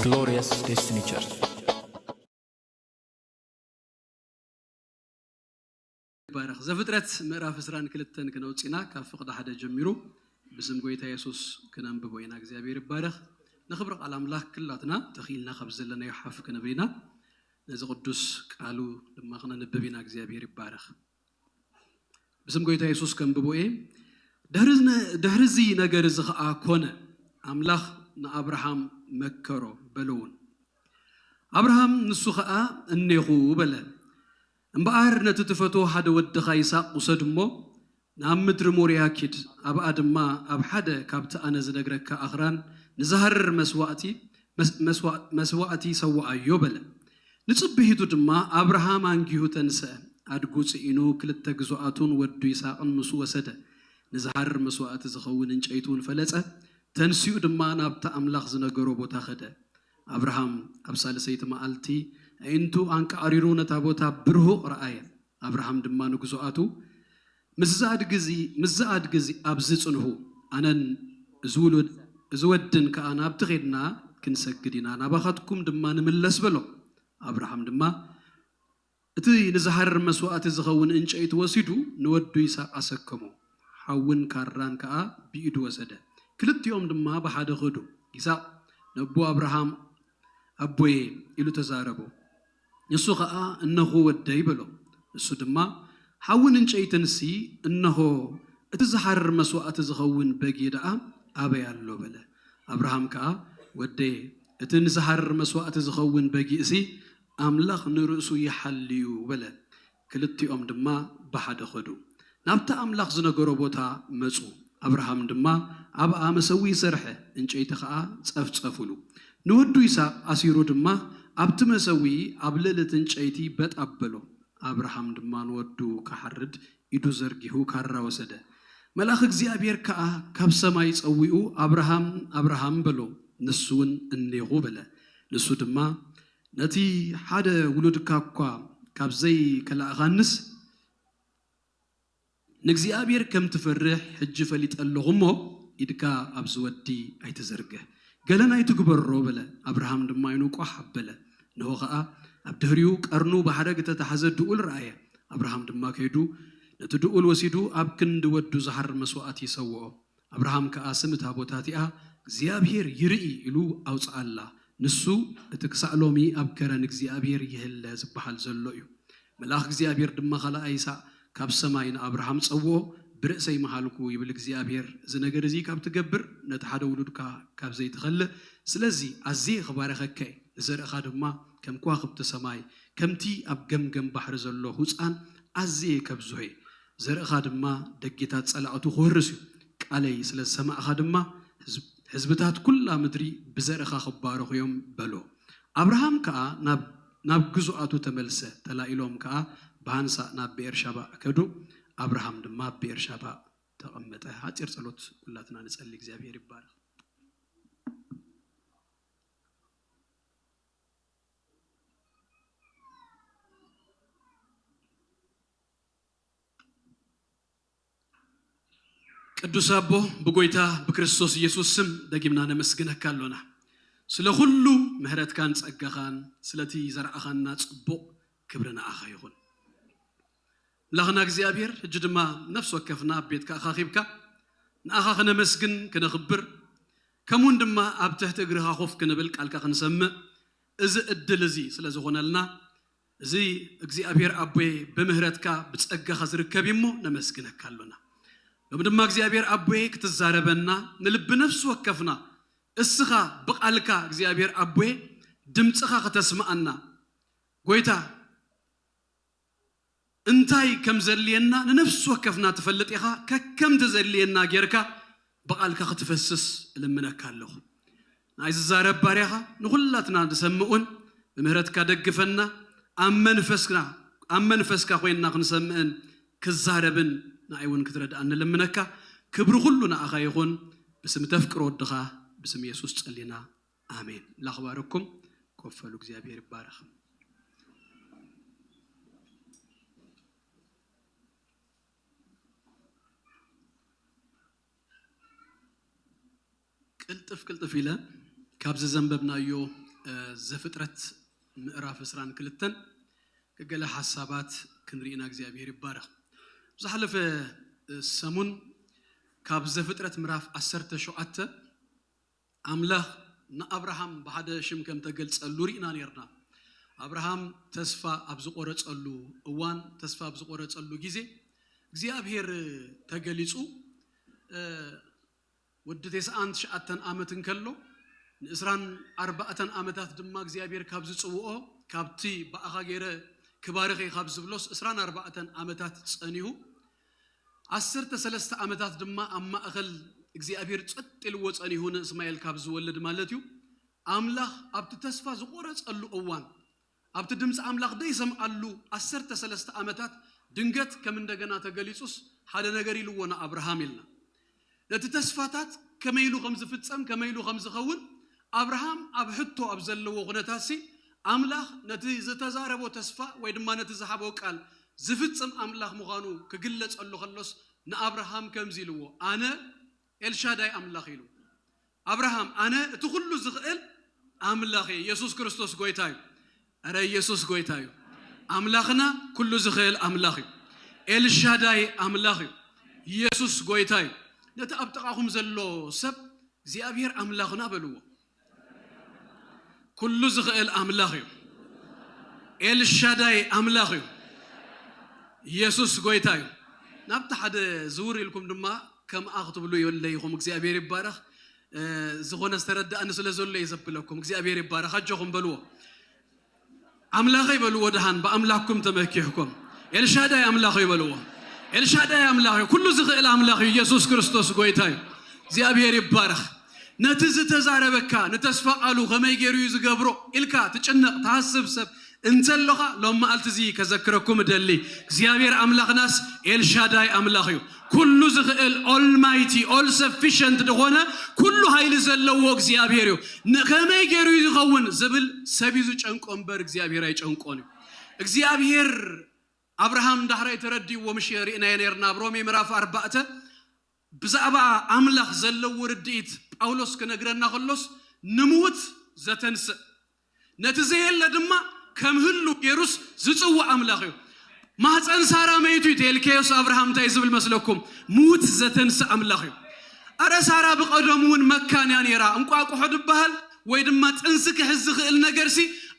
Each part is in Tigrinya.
Glorious Destiny Church. ይባረኽ። ዘፍጥረት ምዕራፍ ዕስራን ክልተን ክነውፅና ካብ ፍቕዲ ሓደ ጀሚሩ ብስም ጎይታ የሱስ ክነንብቦ ኢና። እግዚኣብሔር ይባረኽ። ንኽብሪ ቃል ኣምላኽ ክላትና ተኽኢልና ካብ ዘለናዮ ሓፍ ክንብል ኢና። ነዚ ቅዱስ ቃሉ ድማ ክነንብብ ኢና። እግዚኣብሔር ይባረኽ። ብስም ጎይታ የሱስ ከንብቦ እየ። ድሕሪ እዚ ነገር እዚ ኸዓ ኮነ፣ ኣምላኽ ንኣብርሃም መከሮ በሎ እውን። ኣብርሃም ንሱ ኸዓ እኔኹ በለ። እምበኣር ነቲ ትፈትዎ ሓደ ወድኻ ይስሐቅ ውሰድ እሞ ናብ ምድሪ ሞርያ ኪድ፣ ኣብኣ ድማ ኣብ ሓደ ካብቲ ኣነ ዝነግረካ ኣኽራን ንዝሃርር መስዋእቲ መስዋእቲ ሰውኣዮ በለ። ንጽብሒቱ ድማ ኣብርሃም ኣንጊሁ ተንስአ፣ ኣድጉ ጽዒኑ ክልተ ግዙኣቱን ወዱ ይስሐቅን ምስኡ ወሰደ። ንዝሃርር መስዋእቲ ዝኸውን እንጨይቲ እውን ፈለጸ። ተንሲኡ ድማ ናብቲ ኣምላኽ ዝነገሮ ቦታ ኸደ። ኣብርሃም ኣብ ሳልሰይቲ መዓልቲ ኣዒንቱ ኣንቃዕሪሩ ነታ ቦታ ብርሁቕ ረኣየ። ኣብርሃም ድማ ንግዙኣቱ፣ ምስ ዝኣድጊ እዚ ኣብዚ ጽንሑ፣ ኣነን እዚ ወድን ከኣ ናብቲ ኼድና ክንሰግድ ኢና፣ ናባኻትኩም ድማ ንምለስ በሎ። ኣብርሃም ድማ እቲ ንዝሃርር መስዋእቲ ዝኸውን እንጨይቲ ወሲዱ ንወዱ ይስሐቅ ኣሰከሞ። ሓውን ካራን ከኣ ብኢዱ ወሰደ። ክልቲኦም ድማ ብሓደ ኸዱ። ይስሐቅ ነቦ ኣብርሃም ኣቦየ ኢሉ ተዛረቦ። ንሱ ኸኣ እነሆ ወደይ በሎ። ንሱ ድማ ሓውን እንጨይትንሲ እነሆ እቲ ዝሓርር መስዋእቲ ዝኸውን በጊ ደኣ ኣበይ ኣሎ በለ። ኣብርሃም ከኣ ወደየ እቲ ንዝሓርር መስዋእቲ ዝኸውን በጊእሲ ኣምላኽ ንርእሱ ይሓልዩ በለ። ክልቲኦም ድማ ብሓደ ኸዱ። ናብቲ ኣምላኽ ዝነገሮ ቦታ መጹ። ኣብርሃም ድማ ኣብኣ መሰውኢ ሰርሐ፣ እንጨይቲ ኸኣ ጸፍጸፉሉ። ንወዱ ይስሐቅ ኣሲሩ ድማ ኣብቲ መሰውኢ ኣብ ልዕሊ እቲ እንጨይቲ በጥ ኣበሎ። ኣብርሃም ድማ ንወዱ ክሓርድ ኢዱ ዘርጊሑ ካራ ወሰደ። መልኣኽ እግዚኣብሔር ከኣ ካብ ሰማይ ጸዊኡ ኣብርሃም ኣብርሃም በሎ። ንሱ እውን እኔኹ በለ። ንሱ ድማ ነቲ ሓደ ውሉድካ እኳ ካብ ዘይከላእኻንስ ንእግዚኣብሔር ከም ትፈርሕ ሕጂ ፈሊጠ ኣለኹ እሞ፣ ኢድካ ኣብዚ ወዲ ኣይትዘርግሕ፣ ገለን ኣይትግበሮ በለ። ኣብርሃም ድማ ዓይኑ ቋሕ ኣበለ፣ እንሆ ኸኣ ኣብ ድሕሪኡ ቀርኑ ብሓረግ እተታሕዘ ድኡል ረኣየ። ኣብርሃም ድማ ከይዱ ነቲ ድኡል ወሲዱ ኣብ ክንዲ ወዱ ዝሓርድ መስዋእቲ ሰውኦ። ኣብርሃም ከኣ ስም እታ ቦታ እቲኣ እግዚኣብሔር ይርኢ ኢሉ ኣውጽኣላ። ንሱ እቲ ክሳዕ ሎሚ ኣብ ከረን እግዚኣብሔር ይህለ ዝበሃል ዘሎ እዩ። መልኣኽ እግዚኣብሔር ድማ ኻልኣይ ይስሐቅ ካብ ሰማይ ንኣብርሃም ጸውኦ፣ ብርእሰይ መሃልኩ ይብል እግዚኣብሔር፣ እዚ ነገር እዚ ካብ ትገብር ነቲ ሓደ ውሉድካ ካብ ዘይትኸልእ፣ ስለዚ ኣዝየ ክባርኸካ እየ፣ ንዘርእኻ ድማ ከም ከዋኽብቲ ሰማይ ከምቲ ኣብ ገምገም ባሕሪ ዘሎ ሁጻን ኣዝየ ከብዝሆ እየ። ዘርእኻ ድማ ደጌታት ጸላእቱ ክወርስ እዩ። ቃለይ ስለ ዝሰማዕኻ ድማ ህዝብታት ኩላ ምድሪ ብዘርእኻ ክባረኹ እዮም በሎ። ኣብርሃም ከኣ ናብ ግዙኣቱ ተመልሰ። ተላኢሎም ከኣ ብሃንሳእ ናብ ብኤርሻባ ከዱ። ኣብርሃም ድማ ኣብ ብኤርሻባ ተቐመጠ። ሓጺር ጸሎት ኩላትና ንጸሊ። እግዚኣብሔር ይባረኽ። ቅዱስ ኣቦ፣ ብጎይታ ብክርስቶስ ኢየሱስ ስም ደጊምና ነመስግነካ ኣሎና። ስለ ኩሉ ምህረትካን ጸጋኻን ስለቲ ዘርኣኻና ጽቡቕ ክብሪ ንኣኻ ይኹን። ኣምላኽና እግዚኣብሔር፣ ሕጂ ድማ ነፍሲ ወከፍና ኣብ ቤትካ ኣኻኺብካ ንኣኻ ክነመስግን ክነኽብር፣ ከምኡውን ድማ ኣብ ትሕቲ እግርኻ ኮፍ ክንብል ቃልካ ክንሰምዕ እዚ ዕድል እዚ ስለ ዝኾነልና፣ እዚ እግዚኣብሔር ኣቦየ ብምህረትካ ብጸጋኻ ዝርከብ እዩ እሞ ነመስግነካ ኣሎና። ሎም ድማ እግዚኣብሔር ኣቦየ ክትዛረበና ንልቢ ነፍሲ ወከፍና እስኻ ብቓልካ እግዚኣብሔር ኣቦየ ድምፅኻ ከተስምኣና ጎይታ እንታይ ከም ዘድልየና ንነፍሲ ወከፍና ትፈልጥ ኢኻ። ከከም ተዘድልየና ጌርካ ብቓልካ ክትፈስስ እልምነካ ኣለኹ። ናይ ዝዛረብ ባርያኻ ንኹላትና ንሰምዑን ብምህረትካ ደግፈና። ኣብ መንፈስና ኣብ መንፈስካ ኮይንና ክንሰምዕን ክዛረብን ንኣይ እውን ክትረድኣኒ እልምነካ። ክብሪ ኩሉ ንኣኻ ይኹን። ብስም ተፍቅሮ ወድኻ ብስም የሱስ ጸሊና። ኣሜን። ላኽባረኩም ኮፈሉ እግዚኣብሔር ይባረኽ። ቅልጥፍ ቅልጥፍ ኢለ ካብዚ ዘንበብናዮ፣ እ፣ ዘፍጥረት ምዕራፍ ዕስራን ክልተን ገለ ሓሳባት ክንርኢና እግዚኣብሔር ይባረኽ። ዝሓለፈ፣ እ፣ ሰሙን ካብ ዘፍጥረት ምዕራፍ ዓሰርተ ሸውዓተ ኣምላኽ ንኣብርሃም ብሓደ ሽም ከም ተገልጸሉ ርኢና ነርና። ኣብርሃም ተስፋ ኣብ ዝቆረጸሉ እዋን፣ ተስፋ ኣብ ዝቆረጸሉ ግዜ እግዚኣብሔር ተገሊጹ፣ እ፣ ወዲ ተስዓን ትሽዓተን ዓመት እንከሎ፣ ንዕስራን ኣርባዕተን ዓመታት ድማ እግዚኣብሔር ካብ ዝጽውኦ፣ ካብቲ ብኣኻ ገይረ ክባርኽ እየ ካብ ዝብሎስ ዕስራን ኣርባዕተን ዓመታት ጸኒሁ፣ ዓሰርተ ሰለስተ ዓመታት ድማ ኣብ ማእከል እግዚኣብሔር ጸጥ ኢልዎ ጸኒሁ ንእስማኤል ካብ ዝወልድ ማለት እዩ። ኣምላኽ ኣብቲ ተስፋ ዝቆረጸሉ እዋን፣ ኣብቲ ድምፂ ኣምላኽ ደይሰምዓሉ ዓሰርተ ሰለስተ ዓመታት ድንገት ከም እንደገና ተገሊጹስ ሓደ ነገር ኢልዎ ንኣብርሃም ኢልና። ነቲ ተስፋታት ከመይ ኢሉ ከም ዝፍጸም፣ ከመይ ኢሉ ከም ዝኸውን ኣብርሃም ኣብ ሕቶ ኣብ ዘለዎ ኩነታትሲ ኣምላኽ ነቲ ዝተዛረቦ ተስፋ ወይ ድማ ነቲ ዝሃቦ ቃል ዝፍጽም ኣምላኽ ምዃኑ ክግለጸሉ ከሎስ ንኣብርሃም ከምዚ ኢልዎ፣ ኣነ ኤልሻዳይ ኣምላኽ ኢሉ። ኣብርሃም፣ ኣነ እቲ ኩሉ ዝኽእል ኣምላኽ እየ። ኢየሱስ ክርስቶስ ጎይታ እዩ። ኧረ ኢየሱስ ጎይታ እዩ። ኣምላኽና ኩሉ ዝኽእል ኣምላኽ እዩ። ኤልሻዳይ ኣምላኽ እዩ። ኢየሱስ ጎይታ እዩ። ነቲ ኣብ ጥቓኹም ዘሎ ሰብ እግዚኣብሔር ኣምላኽና በልዎ። ኩሉ ዝኽእል ኣምላኽ እዩ። ኤልሻዳይ ኣምላኽ እዩ። ኢየሱስ ጎይታ እዩ። ናብቲ ሓደ ዝውር ኢልኩም ድማ ከምኣ ክትብሉ የለይኹም። እግዚኣብሔር ይባረኽ። እ፣ ዝኾነ ዝተረዳእኒ ስለ ዘሎ እየ ዘብለኩም። እግዚኣብሔር ይባረኽ። ኣጆኹም በልዎ። ኣምላኸይ በልዎ። ደሃን ብኣምላክኩም ተመኪሕኩም። ኤልሻዳይ ኣምላኽ እዩ በልዎ። ኤልሻዳይ ኣምላኽ እዩ። ኩሉ ዝኽእል ኣምላኽ እዩ። ኢየሱስ ክርስቶስ ጎይታ እዩ። እግዚኣብሔር ይባረኽ። ነቲ ዝተዛረበካ ንተስፋ ቃሉ ከመይ ገይሩ እዩ ዝገብሮ ኢልካ ትጭነቕ ትሃስብ ሰብ እንተሎኻ፣ ሎም መዓልቲ እዚ ከዘክረኩም እደሊ። እግዚኣብሔር ኣምላኽናስ ኤልሻዳይ ኣምላኽ እዩ። ኩሉ ዝኽእል፣ ኦልማይቲ፣ ኦል ሰፊሸንት ዝኾነ፣ ኩሉ ሃይሊ ዘለዎ እግዚኣብሔር እዩ። ን-፣ ከመይ ገይሩ እዩ ዝኸውን ዝብል ሰብ እዩ ዝጨንቆ እምበር እግዚኣብሔር ኣይጨንቆን እዩ። እግዚኣብሔር ኣብርሃም ዳሕራይ ተረዲእዎ፣ ምሽ ርኢናዮ ነርና ኣብ ሮሜ ምዕራፍ ኣርባዕተ ብዛዕባ ኣምላኽ ዘለዎ ርድኢት ጳውሎስ ክነግረና ከሎስ፣ ንምዉት ዘተንስእ፣ ነቲ ዘየለ ድማ ከም ህሉ ገይሩስ ዝጽውዕ ኣምላኽ እዩ። ማህፀን ሳራ መይቱ እዩ ተልካዮስ ኣብርሃም እንታይ ዝብል መስለኩም? ምዉት ዘተንስእ ኣምላኽ እዩ። ኣረ ሳራ ብቐደሙ እውን መካን እያ ነይራ። እንቋቑሖ ዝበሃል ወይ ድማ ጥንሲ ክሕዝ ዝኽእል ነገርሲ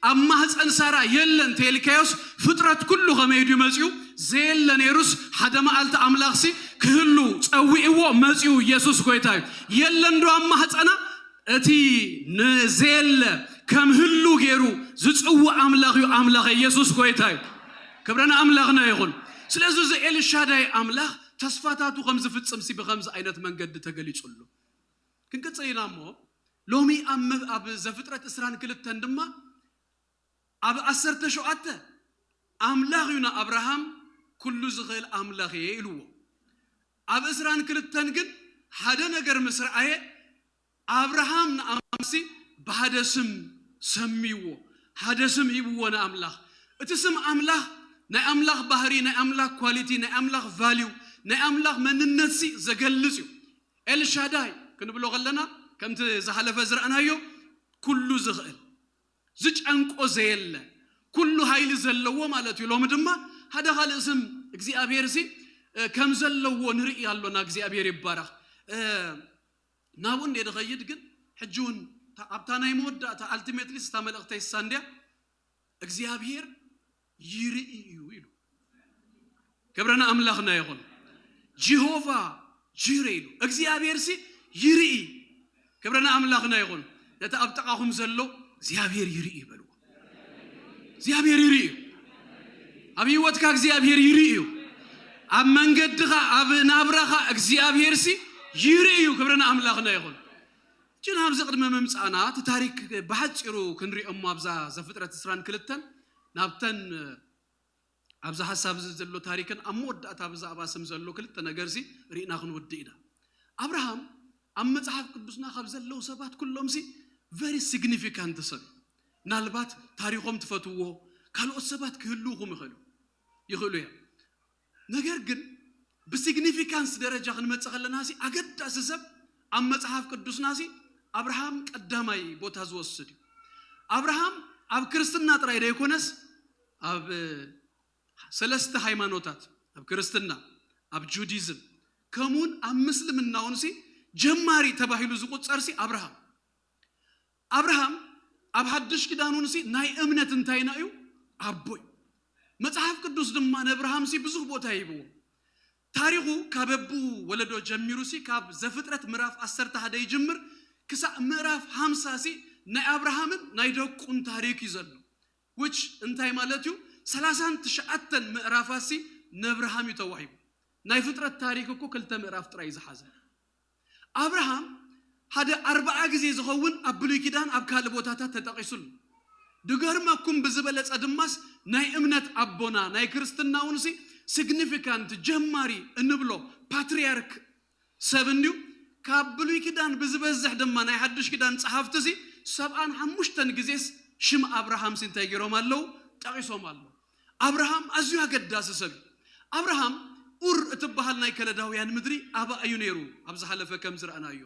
ኣብ ማህፀን ሳራ የለን ተልካዮስ፣ ፍጥረት ኩሉ ከመይ ድዩ መፂኡ? ዘየለ ነይሩስ ሓደ መዓልቲ ኣምላኽሲ ክህሉ ጸዊዕዎ መጺኡ። ኢየሱስ ጎይታ እዩ። የለን ዶ ኣብ ማህፀና? እቲ ንዘየለ ከም ህሉ ገይሩ ዝጽውዕ ኣምላኽ እዩ። ኣምላኽ ኢየሱስ ጎይታ እዩ። ክብረ ንኣምላኽና ይኹን። ስለዚ እዚ ኤልሻዳይ ኣምላኽ ተስፋታቱ ከም ዝፍጽምሲ ብኸምዚ ዓይነት መንገዲ ተገሊጹ ኣሎ። ክንቅጽል ኢና እሞ ሎሚ ኣብ መ-፣ ኣብ ዘፍጥረት ዕስራን ክልተን ድማ ኣብ ዓሰርተ ሸውዓተ ኣምላኽ እዩ ንኣብርሃም ኩሉ ዝኽእል ኣምላኽ እየ ኢልዎ። ኣብ ዕስራን ክልተን ግን ሓደ ነገር ምስ ረኣየ ኣብርሃም ንኣምላኽሲ ብሓደ ስም ሰምይዎ፣ ሓደ ስም ሂብዎ ንኣምላኽ። እቲ ስም ኣምላኽ ናይ ኣምላኽ ባህሪ፣ ናይ ኣምላኽ ኳሊቲ፣ ናይ ኣምላኽ ቫልዩ፣ ናይ ኣምላኽ መንነትሲ ዘገልጽ እዩ። ኤልሻዳይ ክንብሎ ከለና ከምቲ ዝሓለፈ ዝረኣናዮ ኩሉ ዝኽእል፣ ዝጨንቆ ዘየለ፣ ኩሉ ሃይሊ ዘለዎ ማለት እዩ። ሎሚ ድማ ሓደ ካልእ ስም እግዚኣብሔር ሲ፣ እ፣ ከም ዘለዎ ንርኢ ኣሎና። እግዚኣብሔር ይባረኽ። እ፣ ናብኡ እንደ ድኸይድ ግን ሕጂ እውን እታ፣ ኣብታ ናይ መወዳእታ ኣልቲሜትሊ ስታ መልእኽተይ እሳ እንድያ እግዚኣብሔር ይርኢ እዩ ኢሉ። ክብረ ንኣምላኽና ይኹን። ጂሆቫ ጂሬ ኢሉ። እግዚኣብሔር ሲ ይርኢ። ክብረ ንኣምላኽና ይኹን። ነቲ ኣብ ጥቓኹም ዘሎ እግዚኣብሔር ይርኢ በልዎ። እግዚኣብሔር ይርኢ እዩ። ኣብ ህይወትካ እግዚኣብሔር ይርኢ እዩ። ኣብ መንገድኻ፣ ኣብ ናብራኻ እግዚኣብሔር ሲ ይርኢ እዩ። ክብረ ንኣምላኽና ይኹን። እጂ ናብዚ ቅድሚ ምምጻእና እቲ ታሪክ ብሓጺሩ ክንሪኦ እሞ ኣብዛ ዘፍጥረት ዕስራን ክልተን ናብተን ኣብዚ ሓሳብ እዚ ዘሎ ታሪክን ኣብ መወዳእታ ብዛዕባ ስም ዘሎ ክልተ ነገርሲ ርኢና ክንውድእ ኢና። ኣብርሃም ኣብ መጽሓፍ ቅዱስና ካብ ዘለዉ ሰባት ኩሎምሲ ቨሪ ሲግኒፊካንት ሰብ እዩ። ምናልባት ታሪኾም ትፈትዎ ካልኦት ሰባት ክህልውኹም ይኽእሉ፣ ይኽእሉ እዮም። ነገር ግን ብሲግኒፊካንስ ደረጃ ክንመጽእ ከለናሲ ኣገዳሲ ሰብ ኣብ መጽሓፍ ቅዱስናሲ ኣብርሃም ቀዳማይ ቦታ ዝወስድ እዩ። ኣብርሃም ኣብ ክርስትና ጥራይ ዘይኮነስ ኣብ ሰለስተ ሃይማኖታት፣ ኣብ ክርስትና፣ ኣብ ጁዲዝም፣ ከምኡውን ኣብ ምስልምና እውን ሲ ጀማሪ ተባሂሉ ዝቁጸር ሲ ኣብርሃም ኣብርሃም ኣብ ሓድሽ ኪዳን እውን ሲ ናይ እምነት እንታይና እዩ? ኣቦ እዩ። መጽሓፍ ቅዱስ ድማ ነኣብርሃም ሲ ብዙሕ ቦታ ይህብዎ። ታሪኹ ካብ ኣቦኡ ወለዶ ጀሚሩ ሲ ካብ ዘፍጥረት ምዕራፍ ዓሰርተ ሓደ ይጅምር ክሳብ ምዕራፍ ሓምሳ ሲ ናይ ኣብርሃምን ናይ ደቁን ታሪክ እዩ ዘሎ። Which እንታይ ማለት እዩ? ሰላሳን ትሽዓተን ምዕራፋት ሲ ነኣብርሃም እዩ ተዋሂቡ። ናይ ፍጥረት ታሪክ እኮ ክልተ ምዕራፍ ጥራይ እዩ ዝሓዘ። ኣብርሃም ሓደ ኣርባዓ ግዜ ዝኸውን ኣብ ብሉይ ኪዳን ኣብ ካልእ ቦታታት ተጠቒሱ ኣሎ። ድገርመኩም ብዝበለጸ ድማስ ናይ እምነት ኣቦና ናይ ክርስትና እውን ሲ ሲግኒፊካንት ጀማሪ እንብሎ ፓትርያርክ ሰብ እንድዩ። ካብ ብሉይ ኪዳን ብዝበዝሕ ድማ ናይ ሓድሽ ኪዳን ጸሓፍቲ ሲ ሰብዓን ሓሙሽተን ግዜስ ሽም ኣብርሃም ሲ እንታይ ገይሮም ኣለዉ? ጠቒሶም ኣለዉ። ኣብርሃም ኣዝዩ ኣገዳሲ ሰብ እዩ። ኣብርሃም ኡር እትበሃል ናይ ከለዳውያን ምድሪ ኣባኣ እዩ ነይሩ። ኣብ ዝሓለፈ ከም ዝረኣናዮ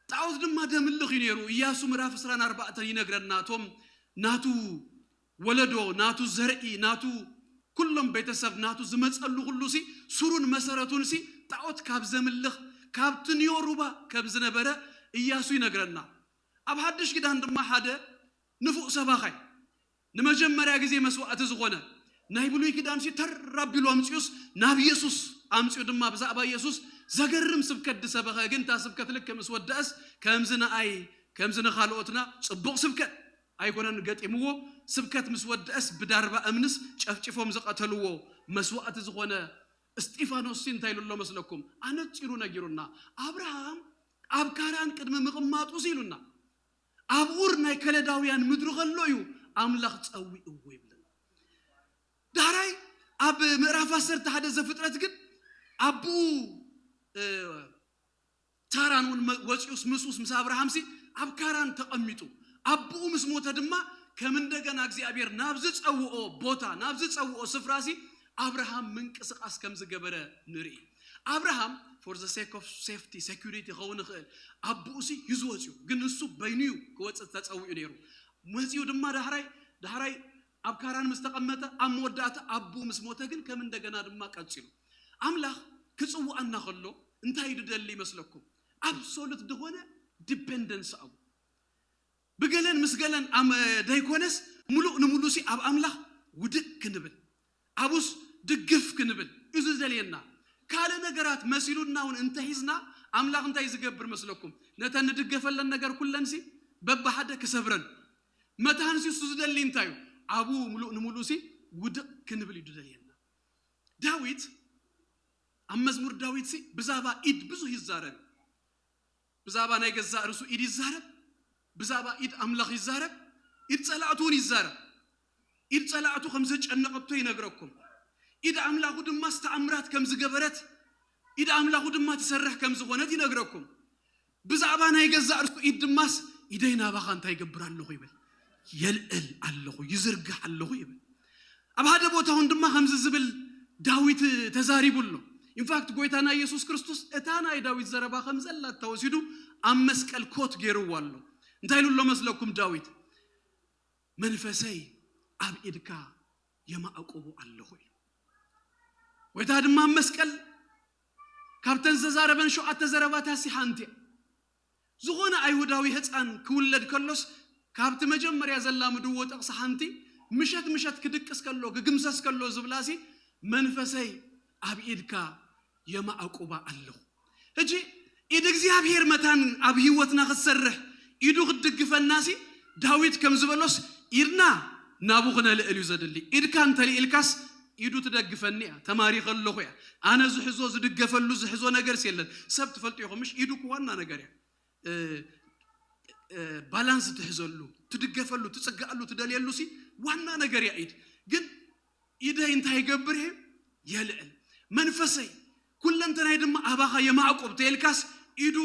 ጣዖት ድማ ደምልኽ እዩ ነይሩ። ኢያሱ ምዕራፍ ዕስራን ኣርባዕተን ይነግረና። እቶም ናቱ ወለዶ፣ ናቱ ዘርኢ፣ ናቱ ኩሎም ቤተሰብ ናቱ ዝመጸሉ ኩሉ ሲ ሱሩን መሰረቱን ሲ ጣዖት ካብ ዘምልኽ ካብቲ ንዮ ሩባ ከም ዝነበረ ኢያሱ ይነግረና። ኣብ ሓድሽ ኪዳን ድማ ሓደ ንፉዕ ሰባኻይ ንመጀመርያ ግዜ መስዋዕቲ ዝኾነ ናይ ብሉይ ኪዳን ሲ ተር ኣቢሉ ኣምጺኡስ ናብ ኢየሱስ ኣምጺኡ ድማ ብዛዕባ ኢየሱስ ዘገርም ስብከት ዝሰበኸ። ግን እታ ስብከት ልክዕ ምስ ወደአስ ከምዚ ንኣይ ከምዚ ንኻልኦትና ጽቡቕ ስብከት ኣይኮነን ገጢምዎ። ስብከት ምስ ወደአስ ብዳርባ እምንስ ጨፍጭፎም ዝቐተልዎ መስዋዕቲ ዝኾነ እስጢፋኖስ ሲ እንታይ ኢሉ ኣሎ መስለኩም? ኣነጺሩ ነጊሩና። ኣብርሃም ኣብ ካራን ቅድሚ ምቕማጡ ሲ ኢሉና። ኣብ ኡር ናይ ከለዳውያን ምድሪ ከሎ እዩ ኣምላኽ ጸዊዕዎ ይብለና። ዳሕራይ ኣብ ምዕራፍ ዓሰርተ ሓደ ዘፍጥረት ግን ኣቦኡ እ፣ ታራን እውን መ- ወፂኡስ ምስኡስ ምስ ኣብርሃም ሲ ኣብ ካራን ተቐሚጡ ኣቦኡ ምስ ሞተ ድማ ከም እንደገና እግዚኣብሔር ናብ ዝፀውኦ ቦታ ናብ ዝፀውኦ ስፍራ ሲ ኣብርሃም ምንቅስቃስ ከም ዝገበረ ንርኢ። ኣብርሃም for the sake of safety security ክኸውን ይኽእል ኣቦኡ ሲ ሂዙ ወፂኡ፣ ግን ንሱ በይኑ እዩ ክወፅእ ተፀዊዑ ነይሩ። መፂኡ ድማ ዳሕራይ ዳሕራይ ኣብ ካራን ምስ ተቐመጠ ኣብ መወዳእታ ኣቦኡ ምስ ሞተ ግን ከም እንደገና ድማ ቀፂሉ። ኣምላኽ ክፅውኣና ከሎ እንታይ እዩ ዝደሊ ይመስለኩም? ኣብሶሉት ዝኾነ ዲፔንደንስ ኣብኡ ብገለን ምስ ገለን ኣም- ደይኮነስ ሙሉእ ንሙሉእ ሲ ኣብ ኣምላኽ ውድቅ ክንብል ኣቡስ ድግፍ ክንብል እዩ ዝደልየና። ካልእ ነገራት መሲሉና እውን እንተሒዝና ኣምላኽ እንታይ ዝገብር መስለኩም? ነተን ንድገፈለን ነገር ኩለን ሲ በብሓደ ክሰብረን መታን ሲ እሱ ዝደሊ እንታይ እዩ? ኣብኡ ሙሉእ ንሙሉእ ሲ ውድቅ ክንብል እዩ ዝደልየና። ዳዊት ኣብ መዝሙር ዳዊት ሲ ብዛዕባ ኢድ ብዙሕ ይዛረብ። ብዛዕባ ናይ ገዛእ ርእሱ ኢድ ይዛረብ፣ ብዛዕባ ኢድ ኣምላኽ ይዛረብ፣ ኢድ ጸላእቱ እውን ይዛረብ። ኢድ ጸላእቱ ከም ዘጨነቐቶ ይነግረኩም። ኢድ ኣምላኹ ድማ ተኣምራት ከም ዝገበረት፣ ኢድ ኣምላኹ ድማ ትሰርሕ ከም ዝኾነት ይነግረኩም። ብዛዕባ ናይ ገዛእ ርእሱ ኢድ ድማስ ኢደይ ናባኻ እንታይ ይገብር ኣለኹ ይብል፣ የልዕል ኣለኹ፣ ይዝርግሕ ኣለኹ ይብል። ኣብ ሓደ ቦታ እውን ድማ ከምዚ ዝብል ዳዊት ተዛሪቡ ኣሎ። ኢንፋክት ጎይታና ኢየሱስ ክርስቶስ እታ ናይ ዳዊት ዘረባ ከም ዘላ ተወሲዱ ኣብ መስቀል ኮት ገይርዎ ኣሎ። እንታይ ኢሉ ኣሎ መስለኩም ዳዊት? መንፈሰይ ኣብ ኢድካ የማዕቁቡ ኣለኹ ኢሉ። ጎይታ ድማ ኣብ መስቀል ካብተን ዝተዛረበን ሸውዓተ ዘረባታት ሲ ሓንቲ እያ። ዝኾነ ኣይሁዳዊ ህፃን ክውለድ ከሎስ ካብቲ መጀመርያ ዘላምድዎ ጥቕሲ ሓንቲ ምሸት ምሸት ክድቅስ ከሎ ክግምሰስ ከሎ ዝብላሲ መንፈሰይ ኣብ ኢድካ የማዕቁባ ኣለኹ። ሕጂ ኢድ እግዚኣብሔር መታን ኣብ ህይወትና ክትሰርሕ ኢዱ ክትድግፈናሲ ዳዊት ከም ዝበሎስ ኢድና ናቡ ክነልዕል እዩ ዘድሊ። ኢድካ እንተልኢልካስ ኢዱ ትደግፈኒ እያ፣ ተማሪኸ ኣለኹ እያ። ኣነ ዝሕዞ ዝድገፈሉ ዝሕዞ ነገርስ የለን። ሰብ ትፈልጡ ኢኹም ምሽ ኢዱ ክዋና ነገር እያ። ባላንስ ትሕዘሉ ትድገፈሉ ትፅገኣሉ ትደልየሉ ሲ ዋና ነገር እያ ኢድ። ግን ኢደይ እንታይ ይገብር እየ የልዕል መንፈሰይ ኩለንተናይ ድማ ኣባኻ የማዕቆብ ተየልካስ ኢዱ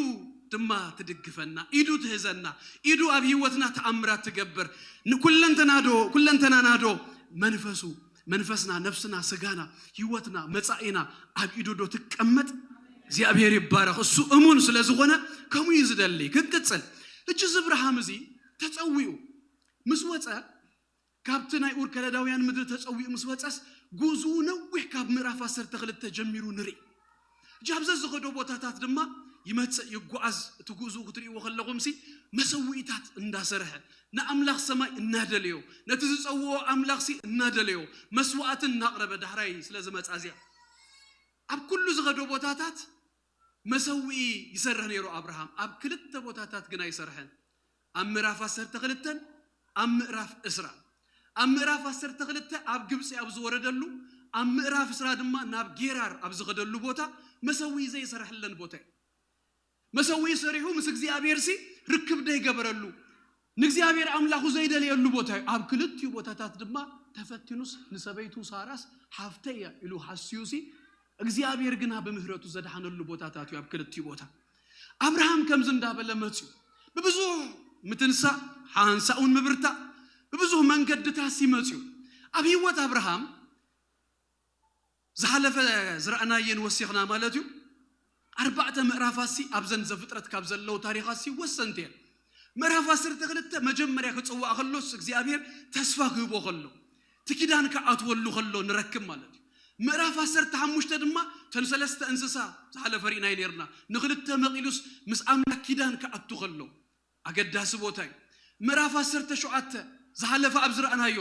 ድማ ትድግፈና ኢዱ ትህዘና ኢዱ ኣብ ህይወትና ተኣምራት ትገብር። ንኩለንተናዶ ኩለንተናናዶ መንፈሱ መንፈስና ነፍስና ስጋና ህይወትና መጻኢና ኣብ ኢዱ ዶ ትቀመጥ? እግዚኣብሔር ይባረኽ። እሱ እሙን ስለ ዝኾነ ከምኡ እዩ ዝደሊ። ክንቅጽል ሕጂ እዚ ኣብርሃም እዚ ተጸዊኡ ምስ ወጸ፣ ካብቲ ናይ ኡር ከለዳውያን ምድሪ ተጸዊኡ ምስ ወጸስ፣ ጉዕዝኡ ነዊሕ ካብ ምዕራፍ ዓሰርተ ክልተ ጀሚሩ ንርኢ። ሕጂ ኣብ ዘዝኸዶ ቦታታት ድማ ይመጽእ ይጓዓዝ። እቲ ጉዕዝኡ ክትርእይዎ ከለኹምሲ፣ መሰውኢታት እንዳሰርሐ፣ ንኣምላኽ ሰማይ እናደለዮ፣ ነቲ ዝጸውኦ ኣምላኽሲ እናደለዮ፣ መስዋእቲ እናቕረበ ዳሕራይ ስለ ዝመጻ እዚኣ። ኣብ ኩሉ ዝኸዶ ቦታታት መሰውኢ ይሰርሕ ነይሩ ኣብርሃም። ኣብ ክልተ ቦታታት ግን ኣይሰርሐን። ኣብ ምዕራፍ ዓሰርተ ክልተን ኣብ ምዕራፍ ዕስራ። ኣብ ምዕራፍ ዓሰርተ ክልተ ኣብ ግብጺ ኣብ ዝወረደሉ፣ ኣብ ምዕራፍ ዕስራ ድማ ናብ ጌራር ኣብ ዝኸደሉ ቦታ መሰውኢ ዘይሰርሐለን ቦታ እዩ። መሰውኢ ሰሪሑ ምስ እግዚኣብሔር ሲ ርክብ ዘይገበረሉ፣ ንእግዚኣብሔር ኣምላኹ ዘይደለየሉ ቦታ እዩ። ኣብ ክልቲኡ ቦታታት ድማ ተፈቲኑስ ንሰበይቱ ሳራስ ሓፍተይ እያ ኢሉ ሓስዩ ሲ እግዚኣብሔር ግና ብምህረቱ ዘድሓነሉ ቦታታት እዩ ኣብ ክልቲኡ ቦታ። ኣብርሃም ከምዚ እንዳበለ መጽዩ ብብዙሕ ምትንሳእ፣ ሓንሳእ እውን ምብርታእ፣ ብብዙሕ መንገድታት ሲ መጽዩ። ኣብ ህይወት ኣብርሃም ዝሓለፈ ዝረኣናየን ወሲኽና ማለት እዩ። ኣርባዕተ ምዕራፋት ሲ ኣብዘን ዘፍጥረት ካብ ዘለዉ ታሪኻት ሲ ወሰንቲ እየን። ምዕራፍ ዓሰርተ ክልተ መጀመርያ ክጽዋዕ ከሎስ እግዚኣብሔር ተስፋ ክህቦ ከሎ እቲ ኪዳን ክኣትወሉ ከሎ ንረክብ ማለት እዩ። ምዕራፍ ዓሰርተ ሓሙሽተ ድማ ተን ሰለስተ እንስሳ ዝሓለፈ ርኢናይ ነርና ንክልተ መቒሉስ ምስ ኣምላኽ ኪዳን ክኣቱ ከሎ ኣገዳሲ ቦታ እዩ። ምዕራፍ ዓሰርተ ሸውዓተ ዝሓለፈ ኣብ ዝረኣናዮ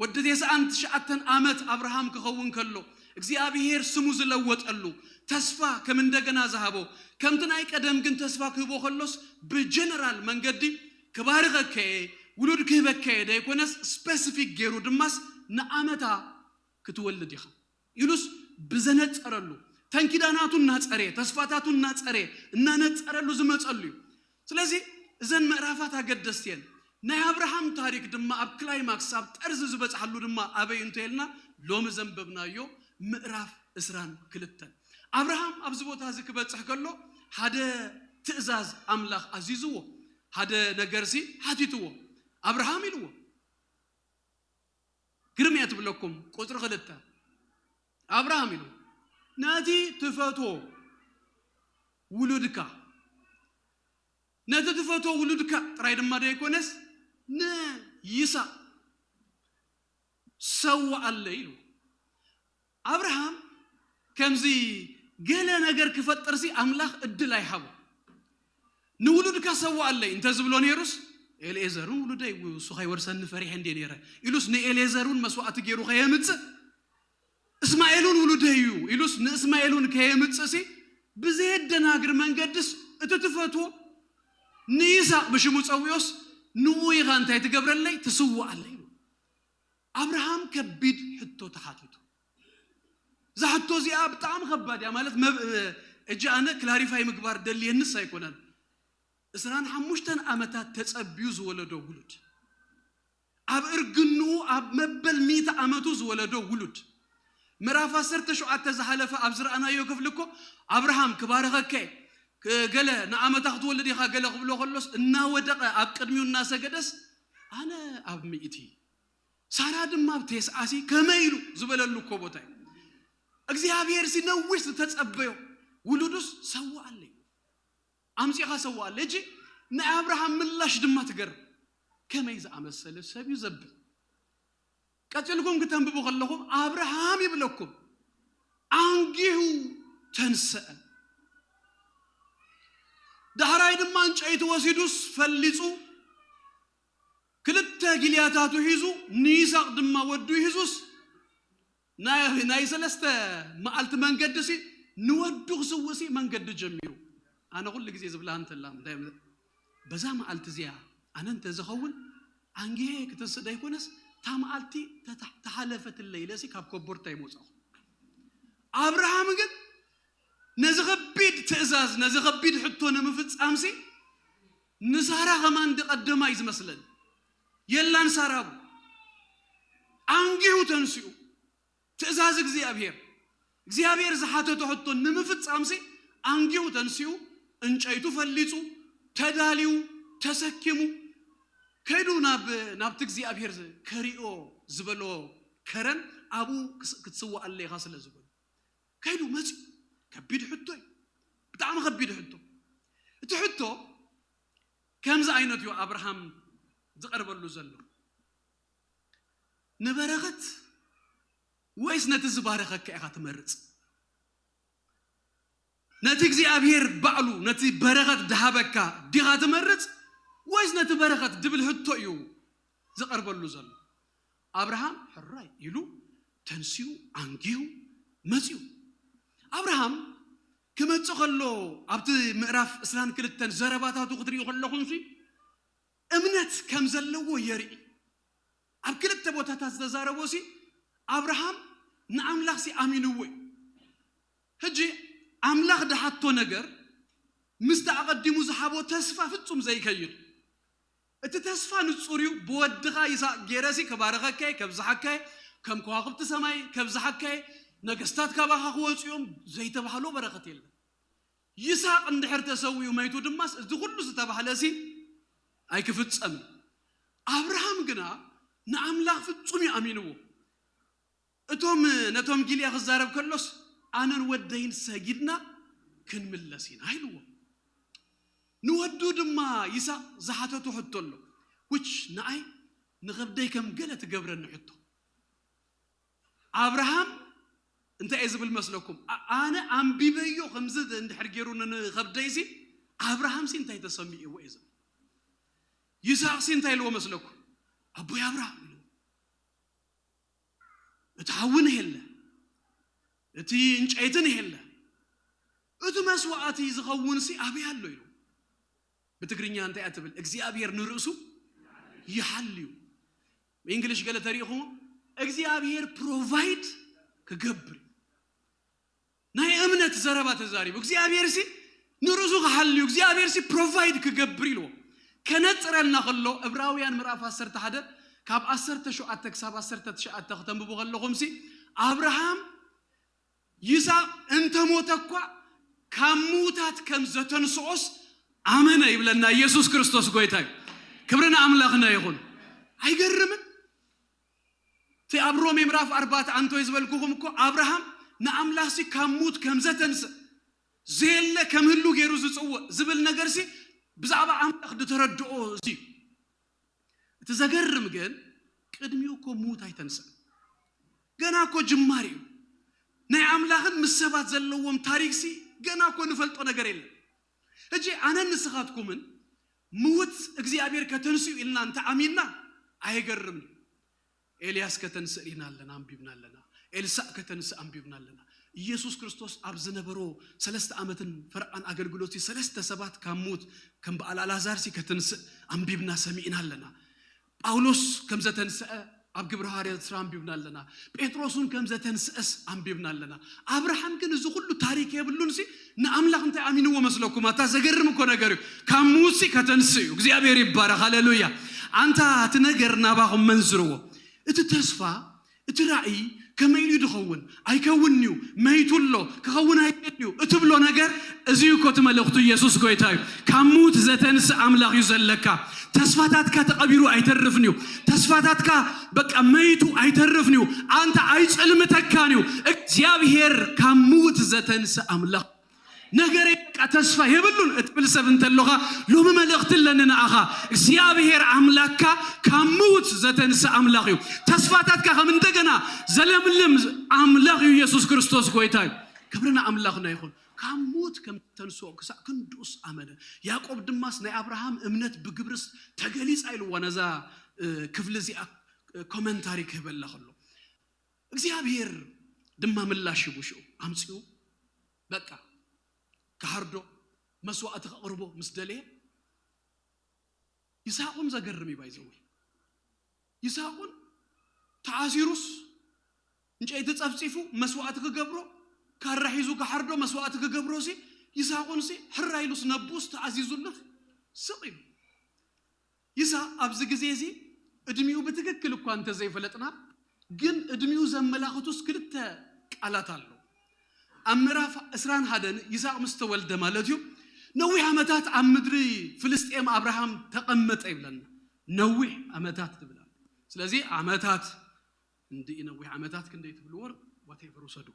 ወዲ ተስዓን ትሽዓተን ዓመት ኣብርሃም ክኸውን ከሎ እግዚኣብሔር ስሙ ዝለወጠሉ ተስፋ ከም እንደገና ዝሃቦ ከምቲ ናይ ቀደም ግን ተስፋ ክህቦ ከሎስ ብጀነራል መንገዲ ክባርኸከየ ውሉድ ክህበከየ ደይኮነስ ስፔሲፊክ ገይሩ ድማስ ንዓመታ ክትወልድ ኢኻ ኢሉስ ብዘነጸረሉ ተንኪዳናቱ እናጸረየ ተስፋታቱ እናጸረየ እናነጸረሉ ዝመጸሉ እዩ። ስለዚ እዘን ምዕራፋት ኣገደስቲ እየን። ናይ ኣብርሃም ታሪክ ድማ ኣብ ክላይማክስ ኣብ ጠርዚ ዝበጽሓሉ ድማ ኣበይ እንተ ኢልና ሎሚ ዘንበብናዮ ምዕራፍ ዕስራን ክልተን ኣብርሃም ኣብዚ ቦታ እዚ ክበጽሕ ከሎ ሓደ ትእዛዝ ኣምላኽ ኣዚዝዎ ሓደ ነገርሲ ሓቲትዎ ኣብርሃም ኢልዎ ግርም እያ ትብለኩም። ቁፅሪ ክልተ ኣብርሃም ኢሉ ነቲ ትፈትዎ ውሉድካ ነቲ ትፈትዎ ውሉድካ ጥራይ ድማ ደይኮነስ ንይስሐቅ ሰዋኣለይ ኢሉ ኣብርሃም ከምዚ ገለ ነገር ክፈጥርሲ ኣምላኽ እድል ኣይሃቦ ንውሉድካ ሰዋኣለይ እንተዝብሎ ነይሩስ ኤልኤዘር እውን ውሉደይ እሱ ከይወርሰኒ ፈሪሐ እንዴ ነይረ ኢሉስ ንኤልኤዘር እውን መስዋእቲ ገይሩ ከየምፅእ እስማኤል እውን ውሉደይ እዩ ኢሉስ ንእስማኤል እውን ከየምፅእሲ ብዘየደናግር መንገድስ እቲ ትፈትዎ ንይስሐቅ ብሽሙ ፀዊኦስ ንኡ ኢኻ እንታይ ትገብረለይ ትስዋኣለይ ኣብርሃም ከቢድ ሕቶ ተሓቲቱ እዛ ሕቶ እዚኣ ብጣዕሚ ከባድ እያ ማለት እጂ ኣነ ክላሪፋይ ምግባር ደልየንስ ኣይኮነን እስራን ሓሙሽተን ዓመታት ተጸብዩ ዝወለዶ ውሉድ ኣብ እርግንኡ ኣብ መበል ሚእቲ ዓመቱ ዝወለዶ ውሉድ ምዕራፍ ዓሰርተ ሸውዓተ ዝሓለፈ ኣብ ዝረኣናዮ ክፍሊ እኮ ኣብርሃም ክባረኸከ ገለ ንዓመታ ክትወልድ ኢኻ ገለ ክብሎ ከሎስ እናወደቐ ኣብ ቅድሚኡ እናሰገደስ ኣነ ኣብ ሚእቲ ሳራ ድማ ኣብ ቴስዓ ሲ ከመይ ኢሉ ዝበለሉ እኮ ቦታ እዩ እግዚኣብሔር ሲ ነዊሕ ዝተጸበዮ ውሉዱስ ሰዋኣለይ ኣምጺኻ ሰዋኣለ እጂ ናይ ኣብርሃም ምላሽ ድማ ትገርም ከመይ ዝኣመሰለ ሰብ እዩ ዘብል ቀጺልኩም ክተንብቡ ከለኹም ኣብርሃም ይብለኩም ኣንጊሁ ተንሰአ ዳሕራይ ድማ እንጨይቲ ወሲዱስ ፈሊጹ ክልተ ጊልያታቱ ሒዙ ንይስሐቅ ድማ ወዱ ሒዙስ ናይ ሰለስተ መዓልቲ መንገዲ ሲ ንወዱ ክስውእ ሲ መንገዲ ጀሚሩ ኣነ ኩሉ ግዜ ዝብላ እንተላ በዛ መዓልቲ እዚኣ ኣነ እንተ ዝኸውን ኣንጊሄ ክትንስእ ደይኮነስ እታ መዓልቲ ተሓለፈትለይ ኢለ ሲ ካብ ኮቦርታ ይመውፃኹ ኣብርሃም ግን ነዚ ከቢድ ትእዛዝ ነዚ ከቢድ ሕቶ ንምፍጻምሲ ንሳራ ከማን ድቀደማ እዩ ዝመስለኒ የላን ሳራ ቡ ኣንጊሁ ተንስኡ ትእዛዝ እግዚኣብሔር እግዚኣብሔር ዝሓተቶ ሕቶ ንምፍጻምሲ ኣንጊሁ ተንስኡ እንጨይቱ ፈሊጹ ተዳልዩ ተሰኪሙ ከይዱ ናብ ናብቲ እግዚኣብሔር ከሪኦ ዝበሎ ከረን ኣብኡ ክትስዋኣለ ኢኻ ስለ ዝበሎ ከይዱ መፅኡ ከቢድ ሕቶ እዩ ብጣዕሚ ከቢድ ሕቶ እቲ ሕቶ ከምዚ ዓይነት እዩ ኣብርሃም ዝቐርበሉ ዘሎ። ንበረኸት ወይስ ነቲ ዝባረኸካ ኢኻ ትመርጽ? ነቲ እግዚኣብሔር ባዕሉ ነቲ በረኸት ድሃበካ ዲኻ ትመርጽ ወይስ ነቲ በረኸት ድብል ህቶ እዩ ዝቐርበሉ ዘሎ? ኣብርሃም ሕራይ ኢሉ ተንሲኡ ኣንጊሁ መጺኡ። ኣብርሃም ክመጽእ ከሎ ኣብቲ ምዕራፍ ዕስራን ክልተን ዘረባታቱ ክትሪኡ ከለኹም ሲ እምነት ከም ዘለዎ የርኢ። ኣብ ክልተ ቦታታት ዝተዛረቦ ሲ ኣብርሃም ንኣምላኽ ሲ ኣሚንዎ እዩ። ሕጂ ኣምላኽ ድሓቶ ነገር ምስቲ ኣቐዲሙ ዝሃቦ ተስፋ ፍጹም ዘይከይድ። እቲ ተስፋ ንጹር እዩ። ብወድኻ ይስሐቅ ገይረ ሲ ክባርኸካ እየ፣ ከብዝሓካ እየ፣ ከም ከዋኽብቲ ሰማይ ከብዝሓካ እየ፣ ነገስታት ካባኻ ክወጹ እዮም ዘይተባህሎ በረኸት የለን። ይስሐቅ እንድሕር ተሰዊኡ መይቱ ድማስ እዚ ኩሉ ዝተባህለ ሲ ኣይክፍጸምን። ኣብርሃም ግና ንኣምላኽ ፍጹም እዩ ኣሚንዎ። እቶም ነቶም ጊልያ ክዛረብ ከሎስ ኣነን ወደይን ሰጊድና ክንምለስ ኢና ኢልዎ። ንወዱ ድማ ይስሐቅ ዝሓተቱ ሕቶ ኣሎ፣ which ንኣይ ንኸብደይ ከም ገለ ትገብረኒ ሕቶ። ኣብርሃም እንታይ እዩ ዝብል መስለኩም? ኣ- ኣነ ኣንቢበዮ ከምዚ እንድሕር ገይሩ ንኸብደይሲ ኣብርሃምሲ እንታይ ተሰሚዕዎ እዩ ዝብል። ይስሐቅሲ እንታይ ኢልዎ መስለኩም? ኣቦይ ኣብርሃም ኢልዎ። እቲ ሓዊ ንሄለ፣ እቲ እንጨይቲ ንሄለ፣ እቲ መስዋእቲ ዝኸውን ሲ ኣበይ ኣሎ ኢሉ። ብትግርኛ እንታይ እያ ትብል? እግዚኣብሔር ንርእሱ ይሓልዩ። ብእንግሊሽ ገለ ተሪእኹም እግዚኣብሔር ፕሮቫይድ ክገብር እዩ። ናይ እምነት ዘረባ ተዛሪቡ። እግዚኣብሔር ሲ ንርእሱ ክሓልዩ፣ እግዚኣብሔር ሲ ፕሮቫይድ ክገብር ኢልዎ። ከነጽረልና ከሎ እብራውያን ምዕራፍ ዓሰርተ ሓደ ካብ ዓሰርተ ሸውዓተ ክሳብ ዓሰርተ ትሽዓተ ክተንብቡ ከለኹም ሲ ኣብርሃም ይስሐቅ እንተሞተ እኳ ካብ ምዉታት ከም ዘተንስኦስ ኣመነ ይብለና። ኢየሱስ ክርስቶስ ጎይታ እዩ። ክብሪ ንኣምላኽና ይኹን። ኣይገርምን? እቲ ኣብ ሮሜ ምዕራፍ ኣርባዕተ ኣንቶይ ዝበልኩኹም እኮ ኣብርሃም ንኣምላኽሲ ካብ ሙት ከም ዘተንስእ ዘየለ ከም ህሉ ገይሩ ዝጽውዕ ዝብል ነገርሲ ብዛዕባ ኣምላኽ ዝተረድኦ እዚ እዩ። እቲ ዘገርም ግን ቅድሚኡ እኮ ሙት ኣይተንስእን። ገና እኮ ጅማሪ እዩ። ናይ ኣምላኽን ምስ ሰባት ዘለዎም ታሪክሲ ገና እኮ ንፈልጦ ነገር የለን። ሕጂ ኣነን ንስኻትኩምን ምውት እግዚኣብሔር ከተንስኡ ኢልና እንተ ኣሚንና ኣየገርምን እዩ። ኤልያስ ከተንስእ ሪና ኣለና፣ ኣንቢብና ኣለና። ኤልሳእ ከተንስእ ኣንቢብና ኣለና። ኢየሱስ ክርስቶስ ኣብ ዝነበሮ ሰለስተ ዓመትን ፈርቓን ኣገልግሎት ሰለስተ ሰባት ካብ ሙት ከም በዓል ኣልዓዛር ሲ ከተንስእ ኣንቢብና ሰሚዕና ኣለና። ጳውሎስ ከም ዘተንስአ ኣብ ግብረ ሃዋርያት ስራ ኣንቢብና ኣለና። ጴጥሮስ እውን ከም ዘተንስአስ ኣንቢብና ኣለና። ኣብርሃም ግን እዚ ኩሉ ታሪክ የብሉን ሲ ንኣምላኽ እንታይ ኣሚንዎ መስለኩም? ኣታ ዘገርም እኮ ነገር እዩ። ካብ ሙት ሲ ከተንስእ እዩ። እግዚኣብሔር ይባረክ። ሃሌሉያ። ኣንታ እቲ ነገር ናባኹም መንዝርዎ። እቲ ተስፋ እቲ ራእይ ከመይ ኢሉ ድኸውን? ኣይከውንንዩ፣ መይቱ ኣሎ፣ ክኸውን ኣይክእልንዩ እትብሎ ነገር እዚ እዩ እኮ እቲ መልእኽቱ። ኢየሱስ ጎይታ እዩ። ካብ ሙት ዘተንስእ ኣምላኽ እዩ ዘለካ። ተስፋታትካ ተቐቢሩ ኣይተርፍንዩ። ተስፋታትካ በቃ መይቱ ኣይተርፍንዩ። ኣንተ ኣይጽልምተካንዩ። እግዚኣብሔር ካብ ሙት ዘተንስእ ኣምላኽ ነገረይ በቃ ተስፋ የብሉን እትብል ሰብ እንተሎኻ ሎሚ መልእኽቲ ኣለኒ ንኣኻ። እግዚኣብሔር ኣምላክካ ካብ ምውት ዘተንስእ ኣምላኽ እዩ። ተስፋታትካ ከም እንደገና ዘለምልም ኣምላኽ እዩ። ኢየሱስ ክርስቶስ ጎይታ እዩ። ክብሪ ንኣምላኽና ይኹን። ካብ ምውት ከም ተንስኦ ክሳዕ ክንድኡስ ኣመነ። ያዕቆብ ድማስ ናይ ኣብርሃም እምነት ብግብርስ ተገሊጻ ኢልዋ ነዛ ክፍሊ እዚኣ ኮመንታሪ ክህበላ ከሎ እግዚኣብሔር ድማ ምላሽ ሂቡ ሽኡ ኣምጺኡ በቃ ክሃርዶ መስዋእቲ ከቕርቦ ምስ ደለየ ይስሐቁን ዘገርም እዩ። ባይዘወይ ይስሐቁን ተዓሲሩስ እንጨይቲ ጸፍጺፉ መስዋእቲ ክገብሮ ካራ ሒዙ ክሓርዶ መስዋእቲ ክገብሮ ሲ ይስሐቁን ሲ ሕራ ኢሉስ ነብኡስ ተኣዚዙሉስ ስቕ ኢሉ። ይስሐቅ ኣብዚ ግዜ እዚ እድሚኡ ብትክክል እኳ እንተዘይፈለጥና ግን እድሚኡ ዘመላኽቱስ ክልተ ቃላት ኣሎ። ኣብ ምዕራፍ ዕስራን ሓደን ይስሐቅ ምስ ተወልደ ማለት እዩ ነዊሕ ዓመታት ኣብ ምድሪ ፍልስጤም ኣብርሃም ተቐመጠ ይብለና። ነዊሕ ዓመታት ትብላል። ስለዚ ዓመታት እንዲ ነዊሕ ዓመታት ክንደይ ትብልዎ whatever ውሰዱ።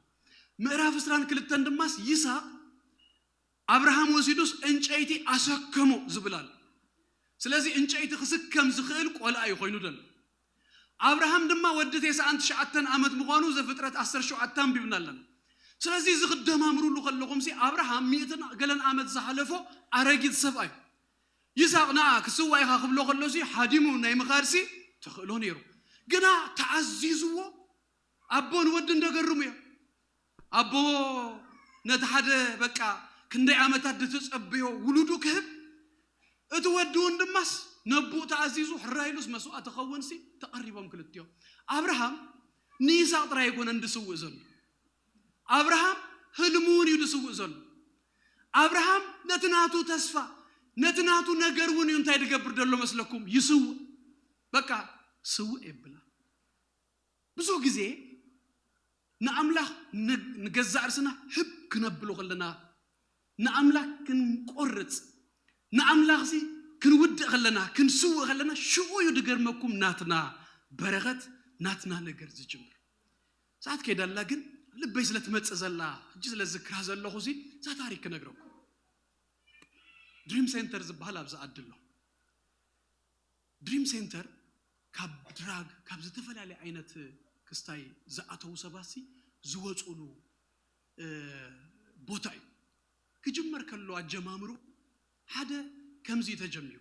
ምዕራፍ ዕስራን ክልተን ድማስ ይስሐቅ ኣብርሃም ወሲዱስ ዕንጨይቲ ኣሰከሞ ዝብል ኣሎ። ስለዚ ዕንጨይቲ ክስከም ዝኽእል ቆልዓ እዩ ኮይኑ ዘሎ። ኣብርሃም ድማ ወዲ ተስዓን ትሽዓተን ዓመት ምዃኑ ዘፍጥረት ዓሰርተ ሸውዓተ ኣንቢብና ኣለና። ስለዚ እዚ ክደማምሩሉ ከለኹምሲ ኣብርሃም ሚእትን ገለን ዓመት ዝሓለፎ ኣረጊት ሰብኣይ። ይስሐቅ ንዓ ክስዋ ኢኻ ክብሎ ከሎሲ ሓዲሙ ናይ ምኻድሲ ተኽእሎ ነይሩ። ግና ተዓዚዝዎ ኣቦ ንወዲ እንደገርሙ እዮም። ኣቦ ነቲ ሓደ በቃ ክንደይ ዓመታት ዝተጸበዮ ውሉዱ ክህብ፣ እቲ ወዲ እውን ድማስ ነቦኡ ተኣዚዙ ሕራይ ኢሉስ መስዋእቲ ክኸውንሲ ተቐሪቦም ክልቲኦም። ኣብርሃም ንይስሐቅ ጥራይ ኣይኮነን ድስውእ ዘሎ። ኣብርሃም ህልሙ እውን እዩ ድስውእ ዘሎ። ኣብርሃም ነቲ ናቱ ተስፋ፣ ነቲ ናቱ ነገር እውን እዩ እንታይ ድገብር ዘሎ መስለኩም? ይስውእ። በቃ ስውእ የብላ። ብዙሕ ግዜ ንኣምላኽ ን-፣ ንገዛእ ርስና ህብ ክነብሎ ከለና፣ ንኣምላኽ ክንቆርጽ፣ ንኣምላኽሲ ክንውድእ ከለና፣ ክንስውእ ከለና፣ ሽዑ እዩ ድገርመኩም ናትና በረኸት፣ ናትና ነገር ዝጅምር። ሰዓት ከይዳላ ግን ልበይ ስለ ትመጽእ ዘላ፣ ሕጂ ስለ ዝክራ ዘለኹሲ፣ እዛ ታሪክ ክነግረኩም። ድሪም ሴንተር ዝበሃል ኣብዚ ዓዲ ኣሎ። ድሪም ሴንተር ካብ ድራግ፣ ካብ ዝተፈላለየ ዓይነት ክስታይ ዝኣተዉ ሰባትሲ ዝወፅሉ፣ እ፣ ቦታ እዩ። ክጅመር ከሎ ኣጀማምሩ ሓደ ከምዚ እዩ ተጀሚሩ።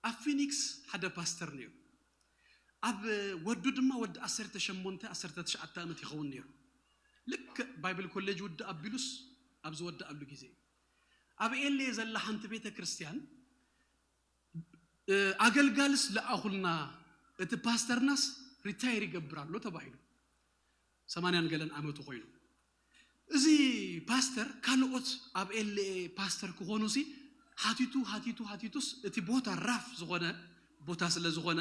ኣብ ፊኒክስ ሓደ ፓስተር ነይሩ። ኣብ ወዱ ድማ ወዲ ዓሰርተ ሸሞንተ፣ ዓሰርተ ትሽዓተ ዓመት ይኸውን ነይሩ። ልክዕ ባይብል ኮሌጅ ውድእ ኣቢሉስ ኣብ ዝወድኣሉ ግዜ እዩ። ኣብ ኤልኤ ዘላ ሓንቲ ቤተ ክርስቲያን፣ እ፣ ኣገልጋልስ ለኣኹልና፣ እቲ ፓስተርናስ ሪታየር ይገብር ኣሎ ተባሂሉ። ሰማንያን ገለን ዓመቱ ኮይኑ። እዚ ፓስተር ካልኦት ኣብ ኤልኤ ፓስተር ክኾኑሲ ሓቲቱ፣ ሓቲቱ፣ ሓቲቱስ እቲ ቦታ ራፍ ዝኾነ ቦታ ስለ ዝኾነ፣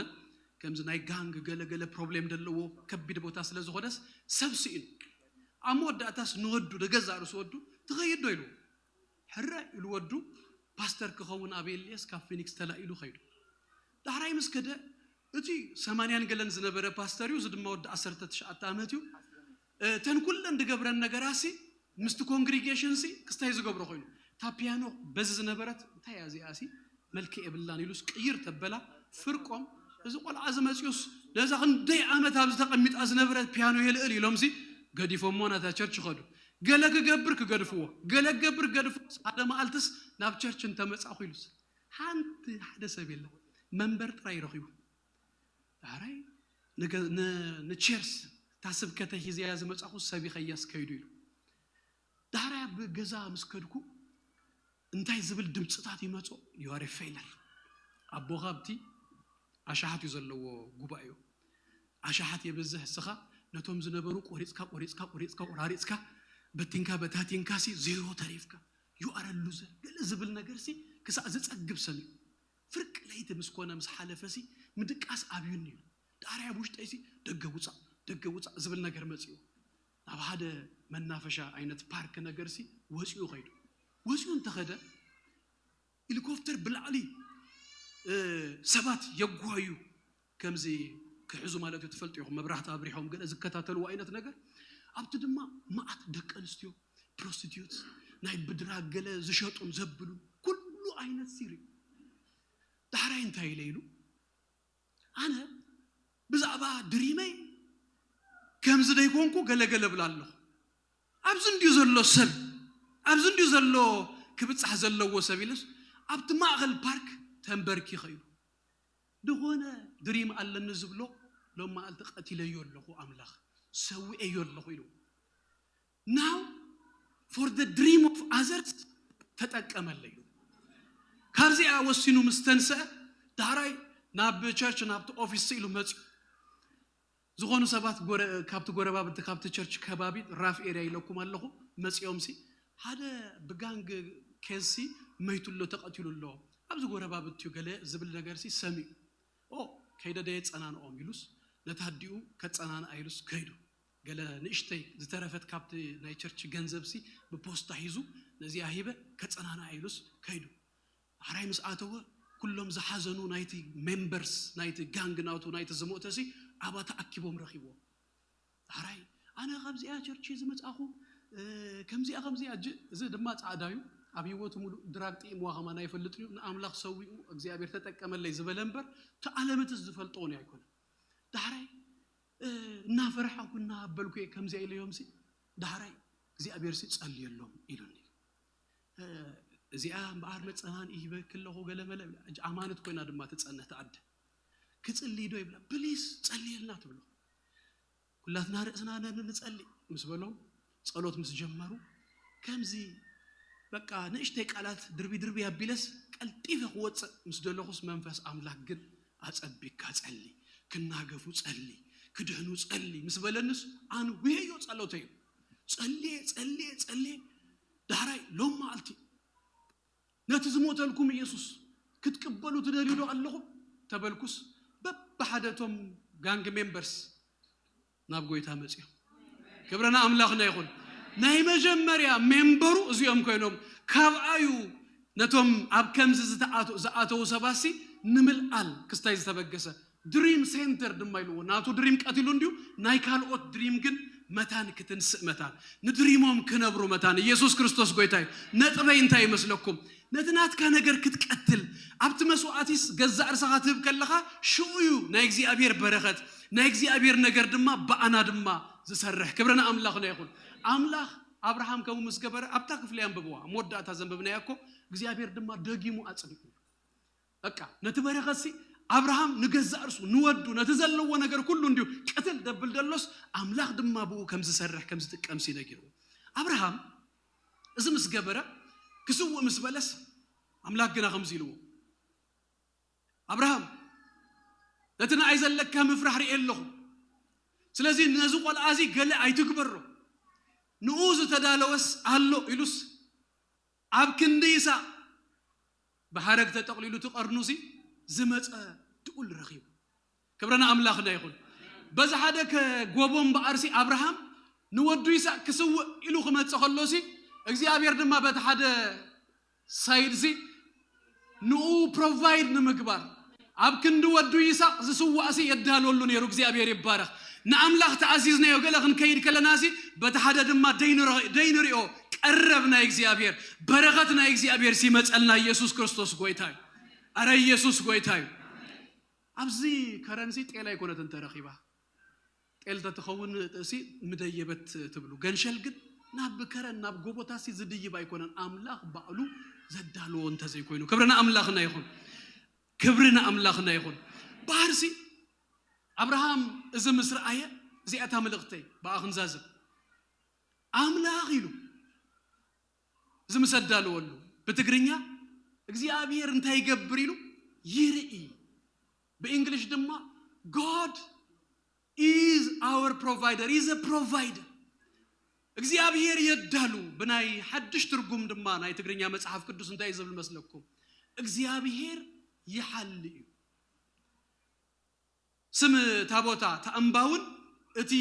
ከምዚ ናይ ጋንግ ገለ ገለ ፕሮብሌም ዘለዎ ከቢድ ቦታ ስለ ዝኾነስ ሰብ ስኢኑ። ኣብ መወዳእታስ ንወዱ፣ ንገዛእ ርእሱ ወዱ፣ "ትኸይድ ዶ?" ኢሉ። ሕራይ ኢሉ ወዱ ፓስተር ክኸውን ኣብ ኤልኤስ ካብ ፊኒክስ ተላኢሉ ኸይዱ። ዳሕራይ ምስ ከደ፣ እቲ ሰማንያን ገለን ዝነበረ ፓስተር እዩ፣ እዚ ድማ ወዲ ዓሰርተ ትሽዓተ ዓመት እዩ። እተን ኩለን ዝገብረን ነገራሲ ምስቲ ኮንግሪጌሽንሲ ክስታይ ዝገብሮ ኮይኑ፣ እታ ፒያኖ በዚ ዝነበረት፣ "እንታይ እያ እዚኣሲ? መልክዕ የብላን" ኢሉስ ቅይር ተበላ። ፍርቆም፣ "እዚ ቆልዓ እዚ መጺኡስ ነዛ ክንደይ ዓመት ኣብዚ ተቐሚጣ ዝነበረት ፒያኖ የልእል" ኢሎምሲ ገዲፎሞ ናታ ቸርች ኸዱ። ገለ ክገብር ክገድፍዎ፣ ገለ ክገብር ክገድፍዎ። ሓደ መዓልትስ ናብ ቸርች እንተመጻእኹ ኢሉስ ሓንቲ፣ ሓደ ሰብ የለን። መንበር ጥራይ ረኺቡ። ዳሕራይ ንገ-፣ ን-፣ ንቸርስ እታ ስብከተ ሒዘያ ዝመጻኹ ሰብ ይኸያስ ከይዱ ኢሉ። ዳሕራይ ኣብ ገዛ ምስ ከድኩ እንታይ ዝብል ድምፅታት ይመጾ? "You are a failure." ኣቦኻ ኣብቲ ኣሽሓት እዩ ዘለዎ ጉባኤኡ። ኣሽሓት የብዝሕ፣ እስኻ ነቶም ዝነበሩ ቆሪጽካ፣ ቆሪጽካ፣ ቆሪጽካ፣ ቆራሪጽካ፣ በቲንካ፣ በታቲንካሲ ዜሮ ተሪፍካ። "You are a loser" ገለ ዝብል ነገርሲ ክሳዕ ዝጸግብ ሰሚዑ። ፍርቂ ለይቲ ምስ ኮነ ምስ ሓለፈሲ ምድቃስ ኣብዩኒ እዩ። ዳሕራይ ኣብ ውሽጠይሲ "ደገ ውጻእ፣ ደገ ውጻእ" ዝብል ነገር መጺኡ። ናብ ሓደ መናፈሻ ዓይነት ፓርክ ነገርሲ ወጺኡ ኸይዱ። ወጺኡ እንተኸደ ሄሊኮፕተር ብላዕሊ፣ እ፣ ሰባት የጓዩ፣ ከምዚ ክሕዙ ማለት እዩ። ትፈልጡ ኢኹም፣ መብራህቲ ኣብሪሖም ገለ ዝከታተልዎ ዓይነት ነገር። ኣብቲ ድማ መዓት ደቂ ኣንስትዮ፣ ፕሮስቲትዩት፣ ናይ ብድራግ ገለ ዝሸጡን ዘብሉን፣ ኩሉ ዓይነት ሲሪ። ዳሕራይ እንታይ ኢለ ኢሉ፣ ኣነ ብዛዕባ ድሪመይ ከምዚ ደይኮንኩ ገለ ገለ እብል ኣለኹ። ኣብዚ እንድዩ ዘሎ ሰብ፣ ኣብዚ እንድዩ ዘሎ ክብጻሕ ዘለዎ ሰብ ኢለስ ኣብቲ ማእኸል ፓርክ ተንበርኪኸ ኢሉ። ዝኾነ ድሪም ኣለኒ ዝብሎ ሎም መዓልቲ ቀቲለዮ ኣለኹ ኣምላኽ፣ ሰዊኤዮ ኣለኹ ኢሉ። Now for the dream of others ተጠቀመለይ። ካብዚኣ ወሲኑ ምስ ተንስአ ዳሕራይ ናብ ቸርች ናብቲ ኦፊስ ኢሉ መፅዩ። ዝኾኑ ሰባት ጎረ-፣ ካብቲ ጎረባብቲ ካብቲ ቸርች ከባቢ ራፍ ኤርያ ኢለኩም ኣለኹ መፂኦም ሲ ሓደ ብጋንግ ኬዝ ሲ መይቱ ኣሎ ተቐቲሉ ኣሎ ኣብዚ ጎረባብቲ እዩ ገለ ዝብል ነገር ሲ ሰሚዑ። ኦ ከይደ ደየ ጸናንኦም ኢሉስ ነታ ኣዲኡ ከጸናንኣ ኢሉስ ከይዱ። ገለ ንእሽተይ ዝተረፈት ካብቲ ናይ ቸርች ገንዘብሲ ብፖስታ ሒዙ ነዚኣ ሂበ ከጸናንኣ ኢሉስ ከይዱ። ዳሕራይ ምስ ኣተወ ኩሎም ዝሓዘኑ ናይቲ ሜምበርስ ናይቲ ጋንግ ናቱ ናይቲ ዝሞተሲ ኣብኣ ተኣኪቦም ረኺብዎ። ዳሕራይ ኣነ ካብዚኣ ቸርች ዝመጻኹ ከምዚኣ ከምዚኣ እዚ ድማ ጻዕዳ እዩ። ኣብ ህይወቱ ሙሉእ ድራግ ጥዒምዋ ከማን ኣይፈልጥን እዩ። ንኣምላኽ ሰዊኡ እግዚኣብሔር ተጠቀመለይ ዝበለ እምበር፣ እቲ ዓለምትስ ዝፈልጦ እውን ኣይኮነን። ዳሕራይ፣ እ፣ እናፈርሓኹ እናሃበልኩ እየ ከምዚኣ ኢለዮምሲ፣ ዳሕራይ እግዚኣብሔርሲ ጸልየሎም ኢሉኒ። እ፣ እዚኣ እምበኣር መጸናንኢ ሂበኪ ኣለኹ ገለ መለ፣ ሕጂ ኣማነት ኮይና ድማ ትጸንሕ ትዓዲ። ክጽልይ ዶ ይብላ፣ ፕሊስ ጸልየልና ትብሎ። ኩላትና ርእስና ነ-፣ ንጸሊ ምስ በሎም፣ ጸሎት ምስ ጀመሩ፣ ከምዚ በቃ ንእሽተይ ቃላት ድርቢ ድርቢ ኣቢለስ ቀልጢፈ ክወጽእ ምስ ደለኹስ፣ መንፈስ ኣምላኽ ግን ኣጸቢካ ጸሊ፣ ክናገፉ ጸሊ፣ ክድሕኑ ጸሊ ምስ በለንስ፣ ኣንዊሀዮ ጸሎተይ። ጸልየ፣ ጸልየ፣ ጸልየ፣ ዳሕራይ ሎም መዓልቲ ነቲ ዝሞተልኩም ኢየሱስ ክትቅበሉ ትደልዩ ዶ ኣለኹም ተበልኩስ፣ በብሓደ እቶም ጋንግ ሜምበርስ ናብ ጎይታ መጺኦም። ክብሪ ንኣምላኽና ይኹን። ናይ መጀመርያ ሜምበሩ እዚኦም ኮይኖም፣ ካብኣዩ ነቶም ኣብ ከምዚ ዝተኣቱ-፣ ዝኣተዉ ሰባሲ ንምልኣል ክስታይ ዝተበገሰ ድሪም ሴንተር ድማ ኢልዎ። ናቱ ድሪም ቀቲሉ እንድዩ፣ ናይ ካልኦት ድሪም ግን መታን ክትንስእ መታን፣ ንድሪሞም ክነብሩ መታን። ኢየሱስ ክርስቶስ ጎይታ እዩ። ነጥበይ እንታይ ይመስለኩም? ነቲ ናትካ ነገር ክትቀትል፣ ኣብቲ መስዋዕቲስ ገዛእ ርእስኻ ትህብ ከለኻ፣ ሽኡ እዩ ናይ እግዚኣብሔር በረኸት፣ ናይ እግዚኣብሔር ነገር ድማ ብኣና ድማ ዝሰርሕ። ክብሪ ንኣምላኽና ይኹን። ኣምላኽ ኣብርሃም ከምኡ ምስ ገበረ፣ ኣብታ ክፍሊ ኣንብብዋ፣ ኣብ መወዳእታ ዘንበብናያ እኮ፣ እግዚኣብሔር ድማ ደጊሙ ኣጽኒዑ። በቃ ነቲ በረኸትሲ ኣብርሃም ንገዛእ ርእሱ፣ ንወዱ፣ ነቲ ዘለዎ ነገር ኩሉ እንድዩ ቅትል ደብል ደሎስ፣ ኣምላኽ ድማ ብኡ ከም ዝሰርሕ፣ ከም ዝጥቀምሲ ነጊርዎ። ኣብርሃም እዚ ምስ ገበረ፣ ክስውእ ምስ በለስ፣ ኣምላኽ ግና ከምዚ ኢልዎ፣ ኣብርሃም፣ ነቲ ንኣይ ዘለካ ምፍራህ ርእየ ኣለኹ። ስለዚ ነዚ ቆልዓ እዚ ገለ ኣይትግበሮ። ንኡ ዝተዳለወስ ኣሎ ኢሉስ፣ ኣብ ክንዲ ይስሐቅ ብሓረግ ተጠቕሊሉ እቲ ቀርኑሲ ዝመጸ ድኡል ረኺቡ። ክብሪ ንኣምላኽና ይኹን። በዚ ሓደ ከ-፣ ጎቦ እምበኣርሲ ኣብርሃም ንወዱ ይስሐቅ ክስውእ ኢሉ ክመጽእ ከሎሲ፣ እግዚኣብሔር ድማ በቲ ሓደ ሳይድሲ ንኡ ፕሮቫይድ ንምግባር፣ ኣብ ክንዲ ወዱ ይስሐቅ ዝስዋእሲ የዳልወሉ ነይሩ። እግዚኣብሔር ይባረኽ። ንኣምላኽ ተኣዚዝናዮ ገለ ክንከይድ ከለናሲ፣ በቲ ሓደ ድማ ደይ ንረ-፣ ደይ ንሪኦ ቀረብ ናይ እግዚኣብሔር በረኸት ናይ እግዚኣብሔር ሲመጸልና። ኢየሱስ ክርስቶስ ጎይታ እዩ። ኣረ ኢየሱስ ጎይታ እዩ። ኣብዚ ከረንሲ ጤል ኣይኮነትን ተረኺባ። ጤል ተትኸውን እሲ ምደየበት ትብሉ። ገንሸል ግን ናብ ከረን፣ ናብ ጎቦታሲ ዝድይብ ኣይኮነን። ኣምላኽ ባዕሉ ዘዳልዎ እንተዘይኮይኑ። ክብሪ ንኣምላኽና ይኹን። ክብሪ ንኣምላኽና ይኹን። ባሕርሲ ኣብርሃም እዚ ምስ ረኣየ፣ እዚኣታ ምልእኽተይ ብኣ ክንዛዝም። ኣምላኽ ኢሉ እዚ ምስ ኣዳለወሉ፣ ብትግርኛ እግዚኣብሔር እንታይ ይገብር ኢሉ ይርኢ። ብእንግሊሽ ድማ God is our provider, is a provider። እግዚኣብሔር የዳሉ። ብናይ ሓድሽ ትርጉም ድማ ናይ ትግርኛ መጽሓፍ ቅዱስ እንታይ እዩ ዝብል መስለኩም? እግዚኣብሔር ይሓሊ እዩ። ስም እታ ቦታ፣ እታ እምባ እውን እቲ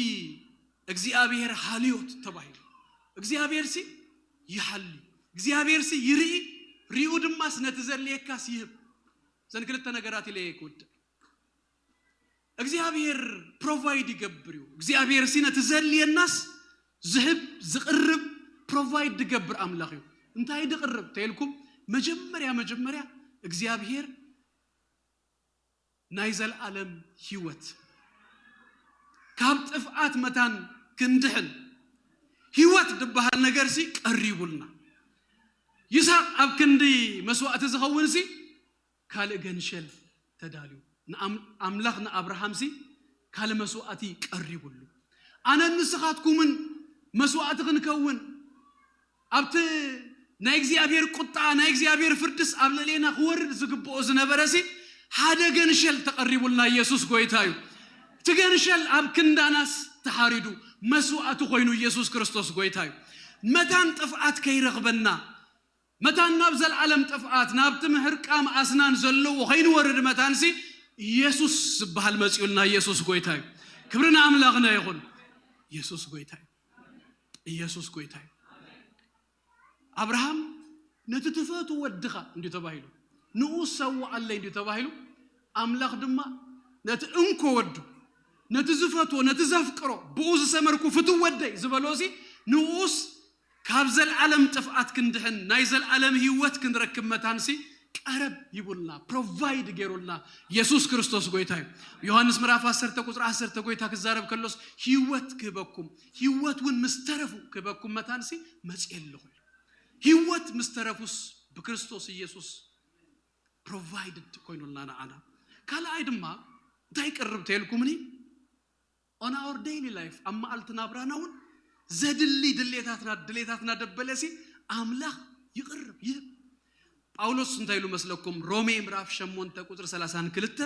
እግዚኣብሔር ሓልዮት ተባሂሉ። እግዚኣብሔርሲ ይሓሊ፣ እግዚኣብሔርሲ ይርኢ፣ ሪኡ ድማስ ነቲ ዘድልየካስ ይህብ። እዘን ክልተ ነገራት ኢለ እየ ክውድእ። እግዚኣብሔር ፕሮቫይድ ይገብር እዩ። እግዚኣብሔርሲ ነቲ ዘድልየናስ ዝህብ፣ ዝቕርብ፣ ፕሮቫይድ ዝገብር ኣምላኽ እዩ። እንታይ ድቕርብ ተይልኩም፣ መጀመርያ መጀመርያ እግዚኣብሔር ናይ ዘለዓለም ህይወት፣ ካብ ጥፍኣት መታን ክንድሕን ህይወት ዝበሃል ነገርሲ ቀሪቡልና። ይስሐቅ ኣብ ክንዲ መስዋእቲ ዝኸውንሲ ካልእ ገንሸል ተዳልዩ። ንኣም-፣ ኣምላኽ ንኣብርሃምሲ ካልእ መስዋእቲ ቀሪቡሉ። ኣነን ንስኻትኩምን መስዋእቲ ክንከውን፣ ኣብቲ ናይ እግዚኣብሔር ቁጣ፣ ናይ እግዚኣብሔር ፍርድስ ኣብ ልዕሌና ክወርድ ዝግብኦ ዝነበረሲ ሓደ ገንሸል ተቐሪቡልና። ኢየሱስ ጎይታ እዩ። እቲ ገንሸል ኣብ ክንዳናስ ተሓሪዱ መስዋእቲ ኮይኑ ኢየሱስ ክርስቶስ ጎይታ እዩ። መታን ጥፍኣት ከይረኽበና፣ መታን ናብ ዘለዓለም ጥፍኣት፣ ናብቲ ምሕርቃም ኣስናን ዘለዎ ከይንወርድ መታንሲ ኢየሱስ ዝበሃል መጺኡልና። ኢየሱስ ጎይታ እዩ። ክብሪ ንኣምላኽና ይኹን። ኢየሱስ ጎይታ እዩ። ኢየሱስ ጎይታ እዩ። ኣብርሃም ነቲ ትፈቱ ወድኻ እንዲዩ ተባሂሉ፣ ንኡ ሰውኣለይ እንዲዩ ተባሂሉ፣ ኣምላኽ ድማ ነቲ እንኮ ወዱ፣ ነቲ ዝፈትዎ፣ ነቲ ዘፍቅሮ፣ ብኡ ዝሰመርኩ ፍትው ወደይ ዝበሎሲ ንኡስ ካብ ዘለዓለም ጥፍኣት ክንድሕን ናይ ዘለዓለም ህይወት ክንረክብ መታንሲ ቀረብ ይቡልና፣ ፕሮቫይድ ገይሩልና የሱስ ክርስቶስ ጎይታ እዩ። ዮሃንስ ምዕራፍ ዓሰርተ ቁፅሪ ዓሰርተ ጎይታ ክዛረብ ከሎስ፣ ህይወት ክህበኩም፣ ህይወት እውን ምስ ተረፉ ክህበኩም መታንሲ መፅኤ ኣለኹ ኢሉ። ህይወት ምስ ተረፉስ ብክርስቶስ ኢየሱስ ፕሮቫይድድ ኮይኑልና ንዓና። ካልኣይ ድማ እንታይ ይቅርብ ተልኩምኒ? On our daily life፣ ኣብ መዓልቲ ናብራና እውን ዘድሊ ድሌታትና፣ ድሌታትና ደበለሲ ኣምላኽ ይቅርብ ይህብ። ጳውሎስ እንታይ ኢሉ መስለኩም? ሮሜ ምዕራፍ ሸሞንተ ቁፅሪ ሰላሳን ክልተ፣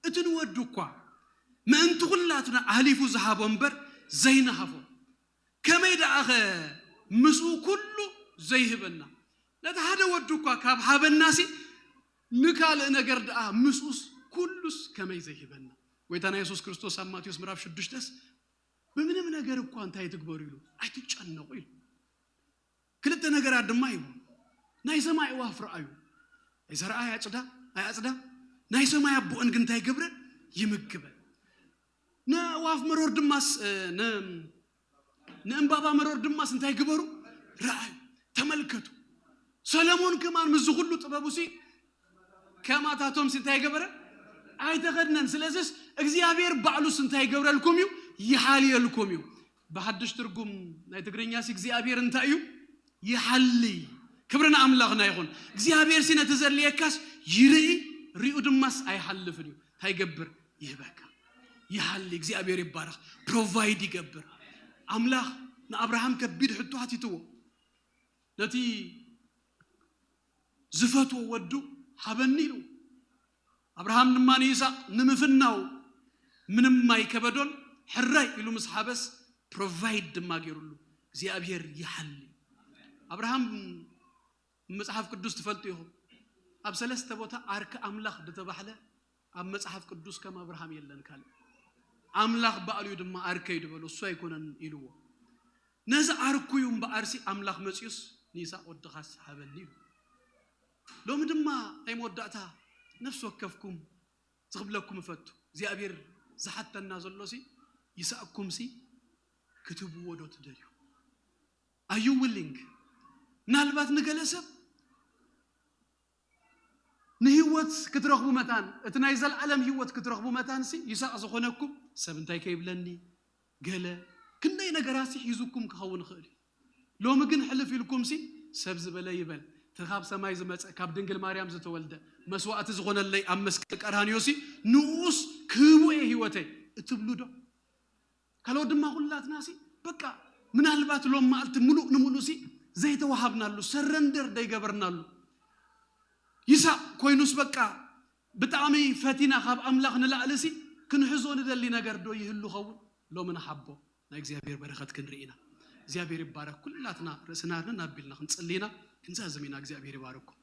እቲ ንወዱ እኳ ምእንቲ ኩላትና ኣህሊፉ ዝሃቦ እምበር ዘይንሃቦ፣ ከመይ ደኣኸ ምስኡ ኩሉ ዘይህበና? ነቲ ሓደ ወዱ እኳ ካብ ሃበናሲ ንካልእ ነገር ደኣ ምስኡስ ኩሉስ ከመይ ዘይህበና? ጎይታና የሱስ ክርስቶስ ኣብ ማቴዎስ ምዕራፍ ሽዱሽተስ፣ ብምንም ነገር እኳ እንታይ ትግበሩ ኢሉ፣ ኣይትጨነቁ ኢሉ። ክልተ ነገራት ድማ ይቡ። ናይ ሰማይ ኣዕዋፍ ረኣዩ። ኣይዘርኣ ኣይኣጽዳ፣ ኣይኣጽዳ። ናይ ሰማይ ኣቦአን ግን እንታይ ይገብረን? ይምግበን። ንኣዕዋፍ መሮር ድማስ፣ እ፣ ን-፣ ንእምባባ መሮር ድማስ እንታይ ግበሩ? ረኣዩ፣ ተመልከቱ። ሰለሞን ከማን ምስዚ ኩሉ ጥበቡሲ ከማታቶምሲ እንታይ ገበረ? ኣይተኸድነን። ስለዚስ እግዚኣብሔር ባዕሉስ እንታይ ይገብረልኩም እዩ? ይሓልየልኩም እዩ። ብሓድሽ ትርጉም ናይ ትግርኛሲ እግዚኣብሔር እንታይ እዩ? ይሓሊ። ክብሪ ንኣምላኽና ይኹን። እግዚኣብሔር ሲ ነቲ ዘድልየካስ ይርኢ፣ ሪኡ ድማስ ኣይሓልፍን እዩ። እንታይ ይገብር? ይህበካ። ይሓሊ። እግዚኣብሔር ይባረኽ። ፕሮቫይድ ይገብር። ኣምላኽ ንኣብርሃም ከቢድ ሕቶ ሓቲትዎ። ነቲ ዝፈትዎ ወዱ ሃበኒ ኢሉ። ኣብርሃም ድማ ንይስሐቅ ንምፍናው ምንም ኣይከበዶን፣ ሕራይ ኢሉ ምስ ሓበስ ፕሮቫይድ ድማ ገይሩሉ። እግዚኣብሔር ይሓሊ። ኣብርሃም መጽሓፍ ቅዱስ ትፈልጡ ኢኹም። ኣብ ሰለስተ ቦታ ዓርኪ ኣምላኽ ዝተባህለ ኣብ መጽሓፍ ቅዱስ ከም ኣብርሃም የለን ካልእ። ኣምላኽ ባዕሉ እዩ ድማ ዓርከይ ዝበሎ፣ እሱ ኣይኮነን ኢልዎ። ነዚ ዓርኩ እዩ እምበኣርሲ ኣምላኽ መጺኡስ ንይስሐቅ ወድኻስ ሃበኒ ኢሉ። ሎሚ ድማ ናይ መወዳእታ ነፍሲ ወከፍኩም ዝኽብለኩም እፈቱ። እግዚኣብሔር ዝሓተና ዘሎሲ ይስሐቅኩምሲ ክትህብዎ ዶ ትደልዩ? Are you willing? ምናልባት ንገለ ሰብ ንህይወት ክትረኽቡ መታን፣ እቲ ናይ ዘለዓለም ህይወት ክትረኽቡ መታንሲ ይስሐቅ ዝኾነኩም ሰብ እንታይ ከይብለኒ ገለ ክንደይ ነገራሲ ሒዙኩም ክኸውን ይኽእል እዩ። ሎሚ ግን ሕልፍ ኢልኩምሲ ሰብ ዝበለ ይበል፣ እቲ ካብ ሰማይ ዝመጸ ካብ ድንግል ማርያም ዝተወልደ መስዋዕቲ ዝኾነለይ ኣብ መስቀል ቀራንዮሲ ንኡስ ክህቡ እየ ህይወተይ እትብሉ ዶ? ካልኦት ድማ ኩላትናሲ በቃ ምናልባት ሎም መዓልቲ ምሉእ ንምሉእሲ ዘይተዋሃብናሉ፣ ሰረንደር ዘይገበርናሉ ይስሐቅ ኮይኑስ በቃ ብጣዕሚ ፈቲና ካብ ኣምላኽ ንላዕሊሲ ክንሕዞ ንደሊ ነገር ዶ ይህሉ ኸውን? ሎሚ ንሓቦ ናይ እግዚኣብሔር በረኸት ክንርኢ ኢና። እግዚኣብሔር ይባረክ። ኩላትና ርእስና ነን ኣቢልና ክንጽሊ ኢና። ክንዛዝም ኢና። እግዚኣብሔር ይባረኩም።